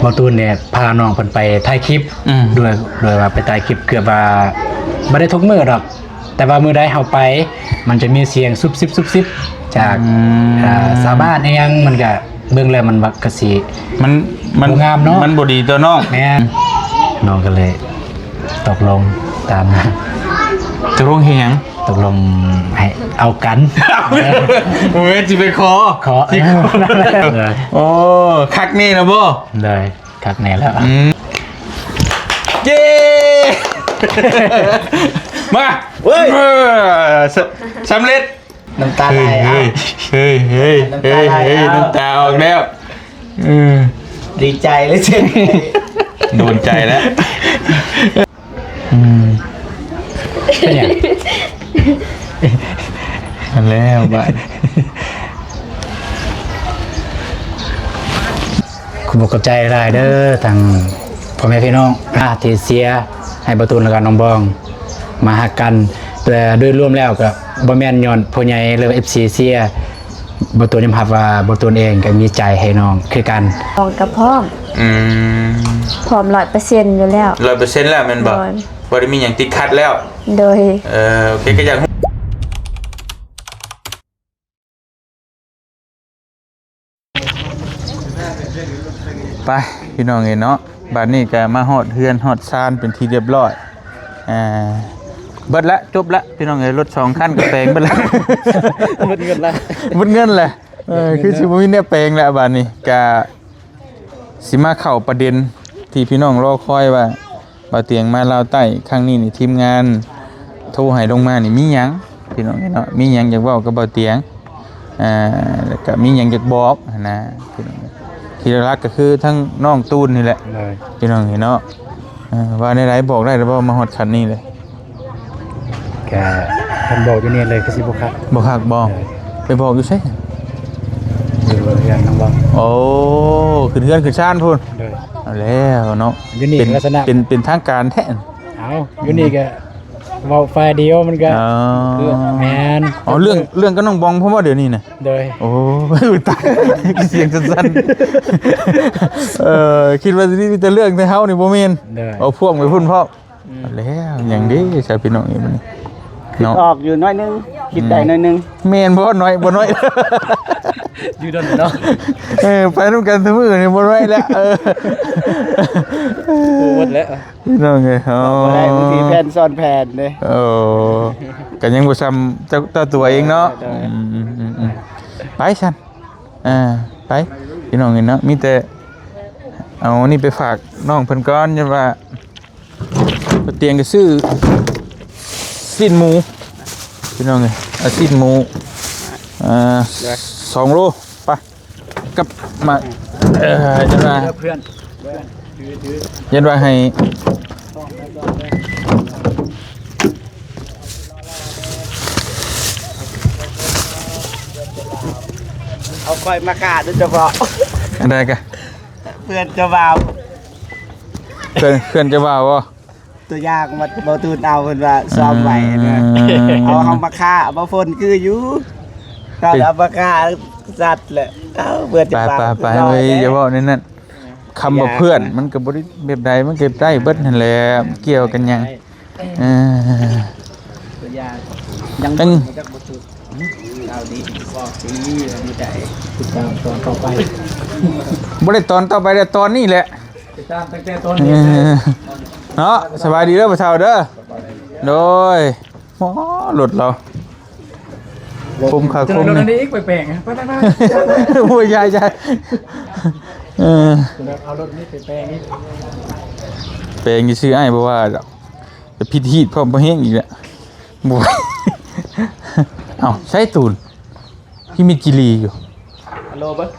ບໍ່ຕູນນີ້ພານ້ອງເພິ່ນໄປຖ່າຍຄລິບ ອືມ ໂດຍ ໂດຍວ່າໄປຖ່າຍຄລິບເກືອບວ່າບໍ່ໄດ້ທຸກມື້ດອກ ແຕ່ວ່າມື້ໃດເຮົາໄປ ມັນຈະມີສຽງຊຸບຊິບ ຊຸບຊິບຈາກ ອືມ ອ່າ ຊາວບ້ານອີ່ຫຍັງ ມັນກະເບິ່ງແລ້ວມັນກະຊິ ມັນ ມັນບໍ່ງາມເນາະ ມັນບໍ່ດີຕໍ່ນ້ອງ ແມ່ນ ນ້ອງກະເລີຍຕົກລົງຕາມນັ້ນ ຕົກລົງເຮັດຫຍັງ? ຕົກລົງໃຫ້ເອົາກັນ ໂອ້ຍ ຊິໄປຂໍ ຂໍ ຊິຂໍ ເອີ ໂອ້ ຄັກແນ່ລະບໍ່? ໂດຍ ຄັກແນ່ແລ້ວ ອືມ ເຢ້ ມາ ເວີຍ ເອີ ສະ ສຳເລັດ ນ້ຳຕາໄຫຼ ເອີຍ ເອີຍ ນ້ຳຕາໄຫຼ ເອີຍ ນ້ຳຕາອອກແລ້ວ ເອີ ດີໃຈເລີຍ ໂດນໃຈແລ້ວ ອືມ ເປັນຫຍັງ? ອັນແລ້ວບາດ ຂອບໃຈຫຼາຍເດີ ທັງພໍ່ແມ່ພີ່ນ້ອງ ອ່າ ທີ່ເຊຍໃຫ້ບ່າວຕູນ ແລ້ວກໍນ້ອງບອງ ມາຮັກກັນ ແຕ່ໂດຍລວມແລ້ວກໍບໍ່ແມ່ນຍ້ອນຜູ້ໃຫຍ່ ຫຼືວ່າ ເອັຟຊີ ເຊຍ ບ່າວຕູນຍອມຮັບວ່າບ່າວຕູນເອງກໍມີໃຈໃຫ້ນ້ອງຄືກັນ ນ້ອງກໍພ້ອມ ອືມ ພ້ອມຮ້ອຍເປີເຊັນຢູ່ແລ້ວ ຮ້ອຍເປີເຊັນແລ້ວແມ່ນບໍ່? ໂດຍ ບໍ່ໄດ້ມີຫຍັງຕິດຂັດແລ້ວ ໂດຍ ເອີ ໂອເຄ ກໍຢາກ ໄປ ພີ່ນ້ອງເອີຍເນາະ ບາດນີ້ກໍມາຮອດເຮືອນຮອດຊານເປັນທີ່ຮຽບຮ້ອຍ ອ່າ ເບິດລະ ຈົບລະ ພີ່ນ້ອງເອີຍ ລົດສອງຄັນກໍແປງເບິດລະ ເບິດເງິນລະ ເບິດເງິນລະ ເອີ ຄືຊິບໍ່ມີແນວແປງລະ ບາດນີ້ກະຊິມາເຂົ້າປະເດັນທີ່ພີ່ນ້ອງລໍຄອຍວ່າ ບ່າວຕຽງມາລາວໃຕ້ຄັ້ງນີ້ນີ້ ທີມງານໂທໃຫ້ລົງມານີ້ມີຫຍັງ ພີ່ນ້ອງເນາະ ມີຫຍັງຢາກເວົ້າກັບບ່າວຕຽງ ອ່າ ແລ້ວກະມີຫຍັງຢາກບອກຫັ້ນນະ ພີ່ນ້ອງ ທີ່ຫຼັກໆກໍຄືທັງນ້ອງຕູນນີ້ແຫຼະ ໂດຍ ພີ່ນ້ອງເນາະ ເອີ ວ່າແນວໃດ ບອກໄດ້ຫຼືບໍ່ ມາຮອດຂັ້ນນີ້ເລີຍ? ກະຄັນບອກຢູ່ນີ້ເລີຍຄືຊິບໍ່ຄັກ ບໍ່ຄັກບໍ່? ເອີ ໄປບອກຢູ່ໃສ? ຢູ່ເຮືອນນ້ອງບອງ ໂອ້ ຂຶ້ນເຮືອນຂຶ້ນຊານພຸ້ນ ໂດຍ ເອົາແລ້ວເນາະ ຢູ່ນີ້ ເປັນ ລັກສະນະ ເປັນ ເປັນທາງການແທ້ ເອົາ ຢູ່ນີ້ກະເວົ້າຝ່າຍດຽວມັນກະ ອໍ ແມ່ນ ອໍ ເລື່ອງ ເລື່ອງກັບນ້ອງບອງ ເພາະວ່າດຽວນີ້ນະ ໂດຍ ໂອ້ຍ ຕາຍ ສຽງສັ່ນໆ ເອີ ຄິດວ່າຊິມີແຕ່ເລື່ອງແຕ່ເຮົານີ້ບໍ່ແມ່ນ ໂດຍ ເອົາພວກໄປພຸ້ນພ້ອມ ອືມ ແລ້ວຫຍັງເດ້ຊະພີ່ນ້ອງເອີຍ ບັດນີ້ ຄິດ ເນາະ ອອກຢູ່ໜ້ອຍໜຶ່ງ ຄິດໄດ້ ອືມ ໜ້ອຍໜຶ່ງ ແມ່ນບໍ່? ໜ້ອຍບໍ່ໜ້ອຍ ຢູ່ດົນເນາະ ເອີ ໄປນຳກັນທຸກມື້ນີ້ບໍ່ໜ້ອຍແລ້ວ ເອີ ຮູ້ໝົດແລ້ວ ພີ່ນ້ອງເອີຍ ເອົາ ບໍ່ໄດ້ ບາງທີແຜນຊ້ອນແຜນເດ້ ໂອ້ ກໍຍັງບໍ່ຊ່ຳເຈົ້າ ເຈົ້າຕົວເອງເນາະ ໂດຍ ອືມໆໆ ໄປຊັ້ນ ອ່າ ໄປ ພີ່ນ້ອງເອີຍເນາະ ມີແຕ່ເອົານີ້ໄປຝາກນ້ອງເພິ່ນກ່ອນ ຍ້ອນວ່າ ປະຕຽງກໍຊື້ຊີ້ນໝູ ພີ່ນ້ອງເອີຍ ເອົາຊີ້ນໝູ ເອີ ສອງໂລ ໄປ ກັບໝາກ ເອີ ຢ້ານວ່າ ເພື່ອນ ຢ້ານວ່າໃຫ້ ເອົາຂ້ອຍມາຂ້າເດີເຈົ້າພໍ່ ອັນໃດກະ ເພື່ອນເຈົ້າບ່າວ ເພື່ອນ ເພື່ອນເຈົ້າບ່າວບໍ່? ຕົວຢ່າງວ່າບໍ່ຕູນເອົາ ເພິ່ນວ່າຊ້ອມໄວ້ນະ ເອີ ເອົາເຮົາມາຂ້າ ບໍ່ຝົນຄືຢູ່ ເຮົາເອົາມາຂ້າສັດແຫຼະ ເອົາເບິດ ໄປ ໄປ ໄປ ເອີຍ ຢ່າເວົ້າແນວນັ້ນ ຄຳວ່າເພື່ອນ ມັນກໍບໍ່ໄດ້ແບບໃດ ມັນກໍໄດ້ເບິດຫັ້ນແຫຼະ ມັນກ່ຽວກັນຫຍັງ ເອີ ຕົວຢ່າງ ຍັງ ຍັງ ບໍ່ຈັກບໍ່ຖືກ ລາວດີ ບອກດີ ດີໃຈ ຕິດຕາມຕອນຕໍ່ໄປ ບໍ່ໄດ້ຕອນຕໍ່ໄປແລ້ວ ຕອນນີ້ແຫຼະ ຕິດຕາມຕັ້ງແຕ່ຕອນນີ້ ເອີ ເນາະ ສະບາຍດີເດີພໍ່ເຖົ້າເດີ ໂດຍ ໂອ້ ລົດລາວ ຄົມຂາຄົມນີ້ ນີ້ໄປແປງ ໄປ ໄປ ໄປ ໂອ້ຍ ຢາ ຢາ ເອີ ເອົາລົດນີ້ໄປແປງອີກ ແປງຊື່ໆ ອ້າຍບໍ່ວ່າດອກ ແຕ່ຜິດຮີດພ້ອມບໍ່ແຮງອີກແລ້ວ ບໍ່ ເອົ້າ ໃຊ້ຕູນ ທີ່ມີຈີລີຢູ່ ອາໂລເບິ່ງ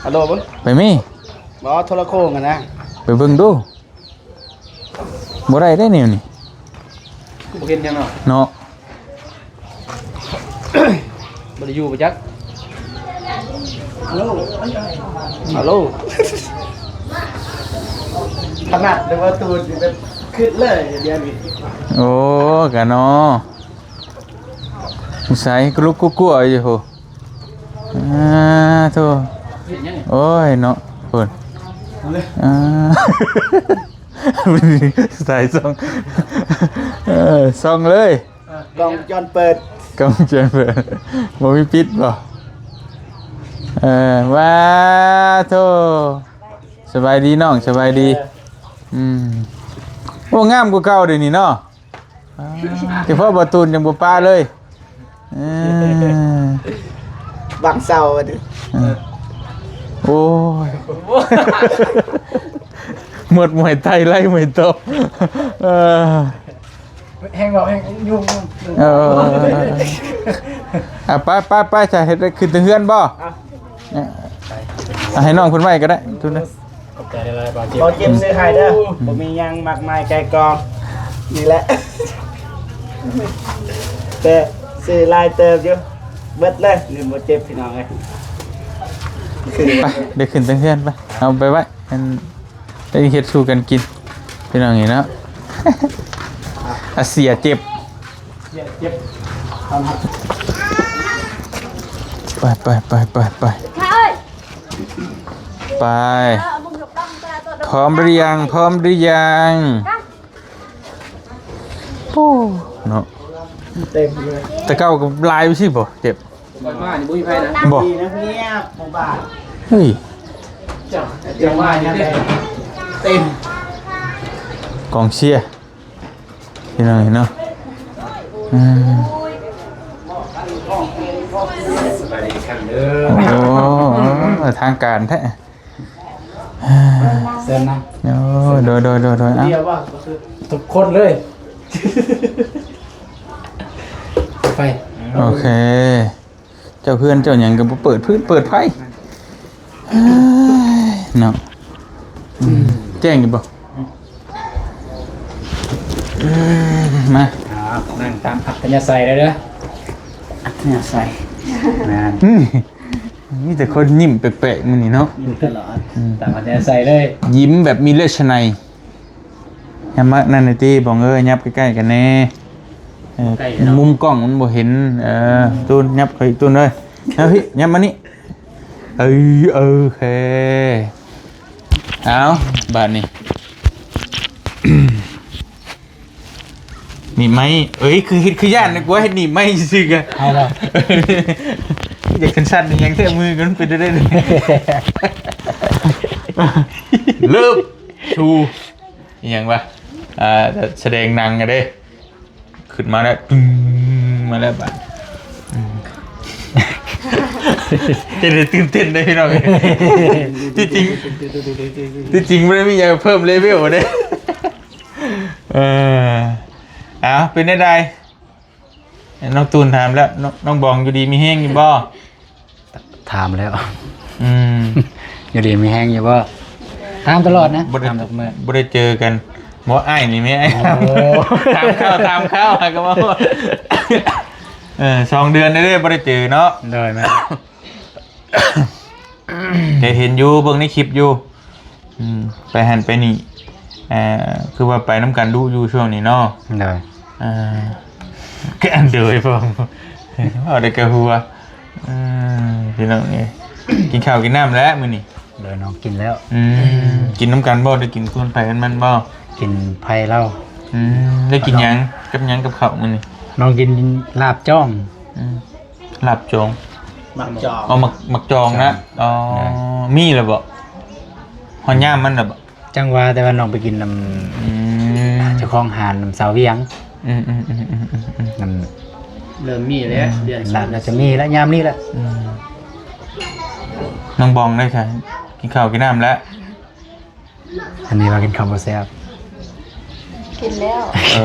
ອາໂລເບິ່ງ ໄປແມ້ ບໍ່ ໂທລະໂຄ່ງຫັ້ນນະ ໄປເບິ່ງດູ ບໍ່ໄດ້ເດ້ແນວນີ້ ບໍ່ເຫັນຫຍັງເນາະ ເນາະ ບໍ່ໄດ້ຢູ່ປະຈັກ ອາໂລ ອາໂລ ຂະໜາດເລີຍວ່າຕູນແບບຄຶດເລີຍດຽວນີ້ ໂອ້ ກະເນາະ ໃສກະລຸກກົວໆຢູ່ພຸ້ນ ອ່າ ໂທ້ ໂອ້ຍເນາະ ພຸ້ນ ອ່າ ສາຍສ່ອງ ເອີ ສ່ອງເລີຍ. ກ້ອງວງຈອນເປີດ ກ້ອງວງຈອນເປີດ ບໍ່ມີປິດບໍ່? ເອີ ວ້າໂທ້ ສະບາຍດີນ້ອງ ສະບາຍດີ. ເອີ ອືມ ໂອ້ ງາມກວ່າເກົ່າເດນີ້ເນາະ. ອ່າ ແຕ່ພໍບໍ່ຕູນຍັງບໍ່ປະເລີຍ. ເອີ ບາງເຊົາ ເອີ ໂອ້ຍ ໝົດມວຍໄທໄລ່ມວຍຕົບ. ເອີ ແຮງເວົ້າແຮງຍຸງ. ເອີ ອ່ະ ໄປ ໄປ ໄປ ຈະເຮັດ ຂຶ້ນເທິງເຮືອນບໍ່? ອ່ະ ໃຫ້ນ້ອງເພິ່ນໄວ້ກໍໄດ້ ທຸນເດີ. ຂອບໃຈຫຼາຍໆ ບ່າວເຈັບ ບ່າວເຈັບຊື້ໃຫ້ເດີ. ບໍ່ມີຫຍັງມາກມາຍໄກ່ກອງ ນີ້ແຫຼະ ແຕ່ຊື້ຫຼາຍເຕີບຢູ່ ເບິດເລີຍເງິນບ່າວເຈັບ ພີ່ນ້ອງເອີຍ. ໄປ ໄດ້ຂຶ້ນເທິງເຮືອນໄປ ເອົາໄປໄວ້ ອັນ ໄດ້ເຮັດສູ່ກັນກິນ ພີ່ນ້ອງເອີຍເນາະ. ອາເສຍເຈັບ ເສຍເຈັບ ໄປ ໄປ ໄປ ໄປ ໄປ. ໄປ ພ້ອມຫຼືຍັງ? ພ້ອມຫຼືຍັງ? ໂອ້ ເນາະ ເຕັມເລີຍ. ແຕ່ເກົ່າກໍຫຼາຍຢູ່ຊີ້ບໍ່ ເຈັບ? ມານີ້ບໍ່ມີໃຜນະ ບໍ່ ດີນະ ງຽບ ບໍ່ບາດ. ເຮີ້ຍ ເຈົ້າ ເຈົ້າມານີ້ເຕັມ ກອງເຊຍ ພີ່ນ້ອງເນາະ. ອືມ ສະບາຍດີອີກຄັ້ງເດີ. ໂອ້ ທາງການແທ້. ເຊີນນະ. ໂອ້ ໂດຍ ໂດຍ ໂດຍ ໂດຍ ເອົ້າ ດຽວວ່າກໍຄືທຸກຄົນເລີຍ ໄປ. ໂອເຄ ເຈົ້າເຮືອນເຈົ້າຫຍັງກໍບໍ່ເປີດພື້ນເປີດໄຟ ເອີຍ ເນາະ. ອືມ ແຈ້ງຢູ່ບໍ່? ອືມ ມາ ອ່າ ນັ່ງຕາມອັດທະຍາໄສເດີ ອັດທະຍາໄສ. ແມ່ນ ອືມ ມີແຕ່ຄົນຍິ້ມແປກໆມື້ນີ້ເນາະ ຍິ້ມຕະຫຼອດ. ອືມ ຕາມອັດທະຍາໄສເລີຍ ຍິ້ມແບບມີເລດຊະໄນ. ຍັບມານັ້ນໜ່ອຍຕິ ບອງເອີຍ ຍັບໃກ້ໆກັນແດ່. ເອີ ໃກ້ເນາະ ມຸມກ້ອງມັນບໍ່ເຫັນ. ເອີ ຕູນ ຍັບເຂົ້າອີກ ຕູນເອີຍ. ເອົາພີ່ ຍັບມານີ້. ເອີ ໂອເຄ ເອົາ ບາດນີ້ ໜີບໄມ້. ເອີຍ ຄືເຮັດຄືຢ້ານ ກວ່າເຮັດໜີບໄມ້ຊື່ໆກະ ເອົາລະ ຢາກເປັນສັດອີ່ຫຍັງແທ້ ມືກັນເປັນໄດ້. ເລີ່ມ ຊູ ອີ່ຫຍັງວະ ອ່າ ສະແດງໜັງອະເດ້ ຂຶ້ນມາແລ້ວ ປຶ້ງ ມາແລ້ວບາດ. ອືມ ຈະໄດ້ຕື່ນເຕັ້ນເດ້ພີ່ນ້ອງ. ທີ່ຈິງ ທີ່ຈິງບໍ່ໄດ້ມີຫຍັງ ເພີ່ມເລເວວເດ້. ເອີ ເອົາ ເປັນແນວໃດ? ນ້ອງຕູນຖາມແລ້ວ ນ້ອງ ນ້ອງບອງຢູ່ດີມີແຮງຢູ່ບໍ່? ຖາມແລ້ວ ອືມ ຢູ່ດີມີແຮງຢູ່ບໍ່? ຖາມຕະຫຼອດນະ ບໍ່ໄດ້ ຖາມທຸກມື້ ບໍ່ໄດ້ເຈີກັນ. ບໍ່ ອ້າຍນີ້ແມ່ ໂອ້ ຖາມຂ່າວ ຖາມຂ່າວ ຫາກໍບໍ່ ເອີ ສອງເດືອນເດ້ ບໍ່ໄດ້ເຈີເນາະ. ໂດຍ ແມ່ນ ແຕ່ເຫັນຢູ່ ເບິ່ງໃນຄລິບຢູ່. ອືມ ໄປຫັ້ນໄປນີ້ ເອີ ຄືວ່າໄປນຳກັນດຸຢູ່ຊ່ວງນີ້ເນາະ. ໂດຍ ເອີ ໂດຍ ເວົ້າໄດ້ກະຫົວ. ເອີ ພີ່ນ້ອງເອີຍ ກິນເຂົ້າກິນນ້ຳແລ້ວມື້ນີ້? ໂດຍ ນ້ອງກິນແລ້ວ. ອືມ ກິນນຳກັນບໍ່? ໄດ້ກິນຄົນໃຜຄົນມັນບໍ່? ກິນໃຜລາວ. ອືມ ໄດ້ກິນຫຍັງ ກັບຫຍັງກັບເຂົ້າມື້ນີ້? ນ້ອງກິນລາບຈ້ອງ. ອືມ ລາບຈອງ ໝາກຈອງ. ອໍ ໝາກ ໝາກຈອງນະ. ອໍ ມີແລ້ວບໍ່? ຮອດຍາມມັນແລ້ວບໍ່? ຈັ່ງວ່າ ແຕ່ວ່ານ້ອງໄປກິນນຳ ອືມ ເຈົ້າຂອງຮ້ານນຳສາວວຽງ. ອືມໆໆໆໆ ນຳ ເລີ່ມມີແລ້ວ ອືມ ເດືອນ ໜ້າຈະມີແລ້ວຍາມນີ້ແຫຼະ. ອືມ ນ້ອງບອງໄດ້ໃສ ກິນເຂົ້າກິນນ້ຳແລ້ວ? ອັນນີ້ວ່າກິນເຂົ້າບໍ່ແຊບ. ກິນແລ້ວ ເອີ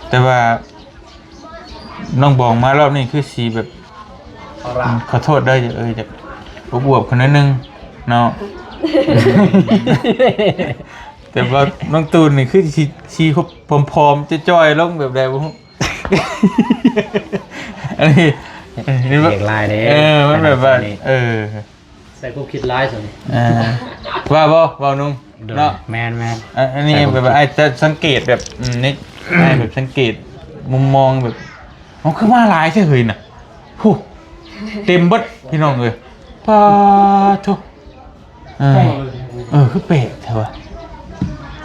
ແຕ່ວ່ານ້ອງບອງມາລອບນີ້ຄືຊິແບບ ຂໍລາ ອືມ ຂໍໂທດເດີ ເອີ ຢາກອວບໆຂຶ້ນໜ້ອຍໜຶ່ງເນາະ. ແຕ່ວ່ານ້ອງຕູນນີ້ຄືຊິ ຊິຜອມໆ ຈ່ອຍໆລົງແບບໃດບໍ່ຮູ້. ອັນນີ້ ນີ້ແບບ ລຽກຫຼາຍເດ້ ເອີ ມັນແບບວ່າ ເອີ ໃສ່ຄວາມຄິດຫຼາຍຊັ້ນ. ອ່າ ວ່າບໍ່ ເວົ້າໜຸ່ງ ໂດຍ ເນາະ ແມ່ນໆ. ອັນ ອັນນີ້ແບບວ່າ ໃສ່ຄວາມຄິດ ອ້າຍຈະສັງເກດແບບ ອືມ ໃນ ອ້າຍແບບສັງເກດມຸມມອງແບບ ເອົາ ຄືມາຫຼາຍແທ້ເຮີ້ຍນະ ໂຫ ເຕັມເບິດພີ່ນ້ອງເອີຍ ປາໂທ້. ອ່າ ເອີ ຄືແປກແທ້ວະ.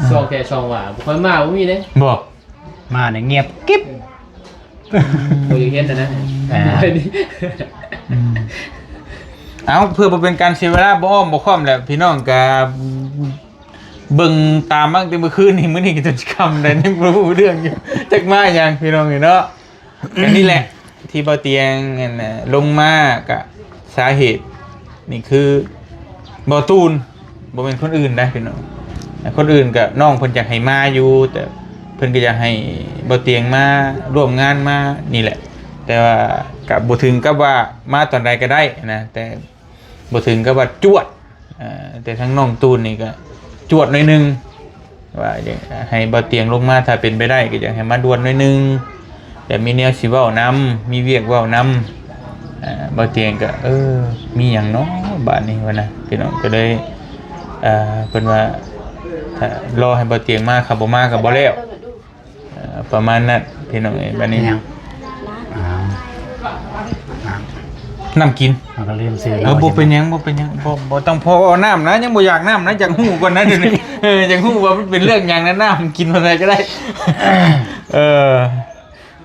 ຊ່ວງແທ້ຊ່ວງວ່າ ບໍ່ຄ່ອຍມາ ບໍ່ມີເດ້. ບໍ່? ມານີ້ງຽບກິບ. ບໍ່ຢາກເຫັນນະ. ອ່າ ອືມ ເອົາ ເພື່ອບໍ່ເປັນການເສຍເວລາ ບໍ່ອ້ອມບໍ່ຄ້ອມແຫຼະ ພີ່ນ້ອງກະເບິ່ງຕາມມາຕັ້ງແຕ່ມື້ຄືນນີ້ ມື້ນີ້ກໍຈົນຄ່ຳແລ້ວ ຍັງບໍ່ຮູ້ເລື່ອງຢູ່ ຈັກມາຫຍັງ ພີ່ນ້ອງເອີຍເນາະ. ກໍນີ້ແຫຼະ ທີ່ບໍ່ຕຽງນັ້ນນະ ລົງມາກະສາເຫດນີ້ຄືບໍ່ຕູນ ບໍ່ແມ່ນຄົນອື່ນໃດພີ່ນ້ອງ. ຄົນອື່ນກໍນ້ອງເພິ່ນຢາກໃຫ້ມາຢູ່ ແຕ່ເພິ່ນກໍຢາກໃຫ້ບໍ່ຕຽງມາຮ່ວມງານມານີ້ແຫຼະ ແຕ່ວ່າກໍບໍ່ເຖິງກັບວ່າມາຕອນໃດກໍໄດ້ນະ ແຕ່ບໍ່ເຖິງກັບວ່າຈວດ. ເອີ ແຕ່ທາງນ້ອງຕູນນີ້ກໍຈວດໜ້ອຍໜຶ່ງ ວ່າຢາກໃຫ້ບໍ່ຕຽງລົງມາ ຖ້າເປັນໄປໄດ້ກໍຢາກໃຫ້ມາດ່ວນໜ້ອຍໜຶ່ງ ແບບມີແນວຊິເວົ້ານຳ ມີວຽກເວົ້ານຳ. ເອີ ບໍ່ຕຽງກໍ ເອີ ມີຫຍັງເນາະບາດນີ້ ວ່ານະ ພີ່ນ້ອງ. ກໍເລີຍ ເອີ ເພິ່ນວ່າຖ້າລໍໃຫ້ບໍ່ຕຽງມາ ຄັນບໍ່ມາກໍບໍ່ແລ້ວ. ເອີ ປະມານນັ້ນພີ່ນ້ອງເອີຍ. ບາດນີ້ ເປັນຫຍັງ? ອ້າວ ນ້ຳ ນ້ຳກິນ ເຮົາກໍລືມຊື່. ເອີ ບໍ່ເປັນຫຍັງ ບໍ່ເປັນຫຍັງ ບໍ່ ບໍ່ຕ້ອງພໍເອົານ້ຳນະ ຍັງບໍ່ຢາກນ້ຳນະ ຢາກຮູ້ກ່ອນນະດຽວນີ້. ເອີ ຢາກຮູ້ວ່າມັນເປັນເລື່ອງຫຍັງນະ ນ້ຳກິນເທົ່າໃດກໍໄດ້. ເອີ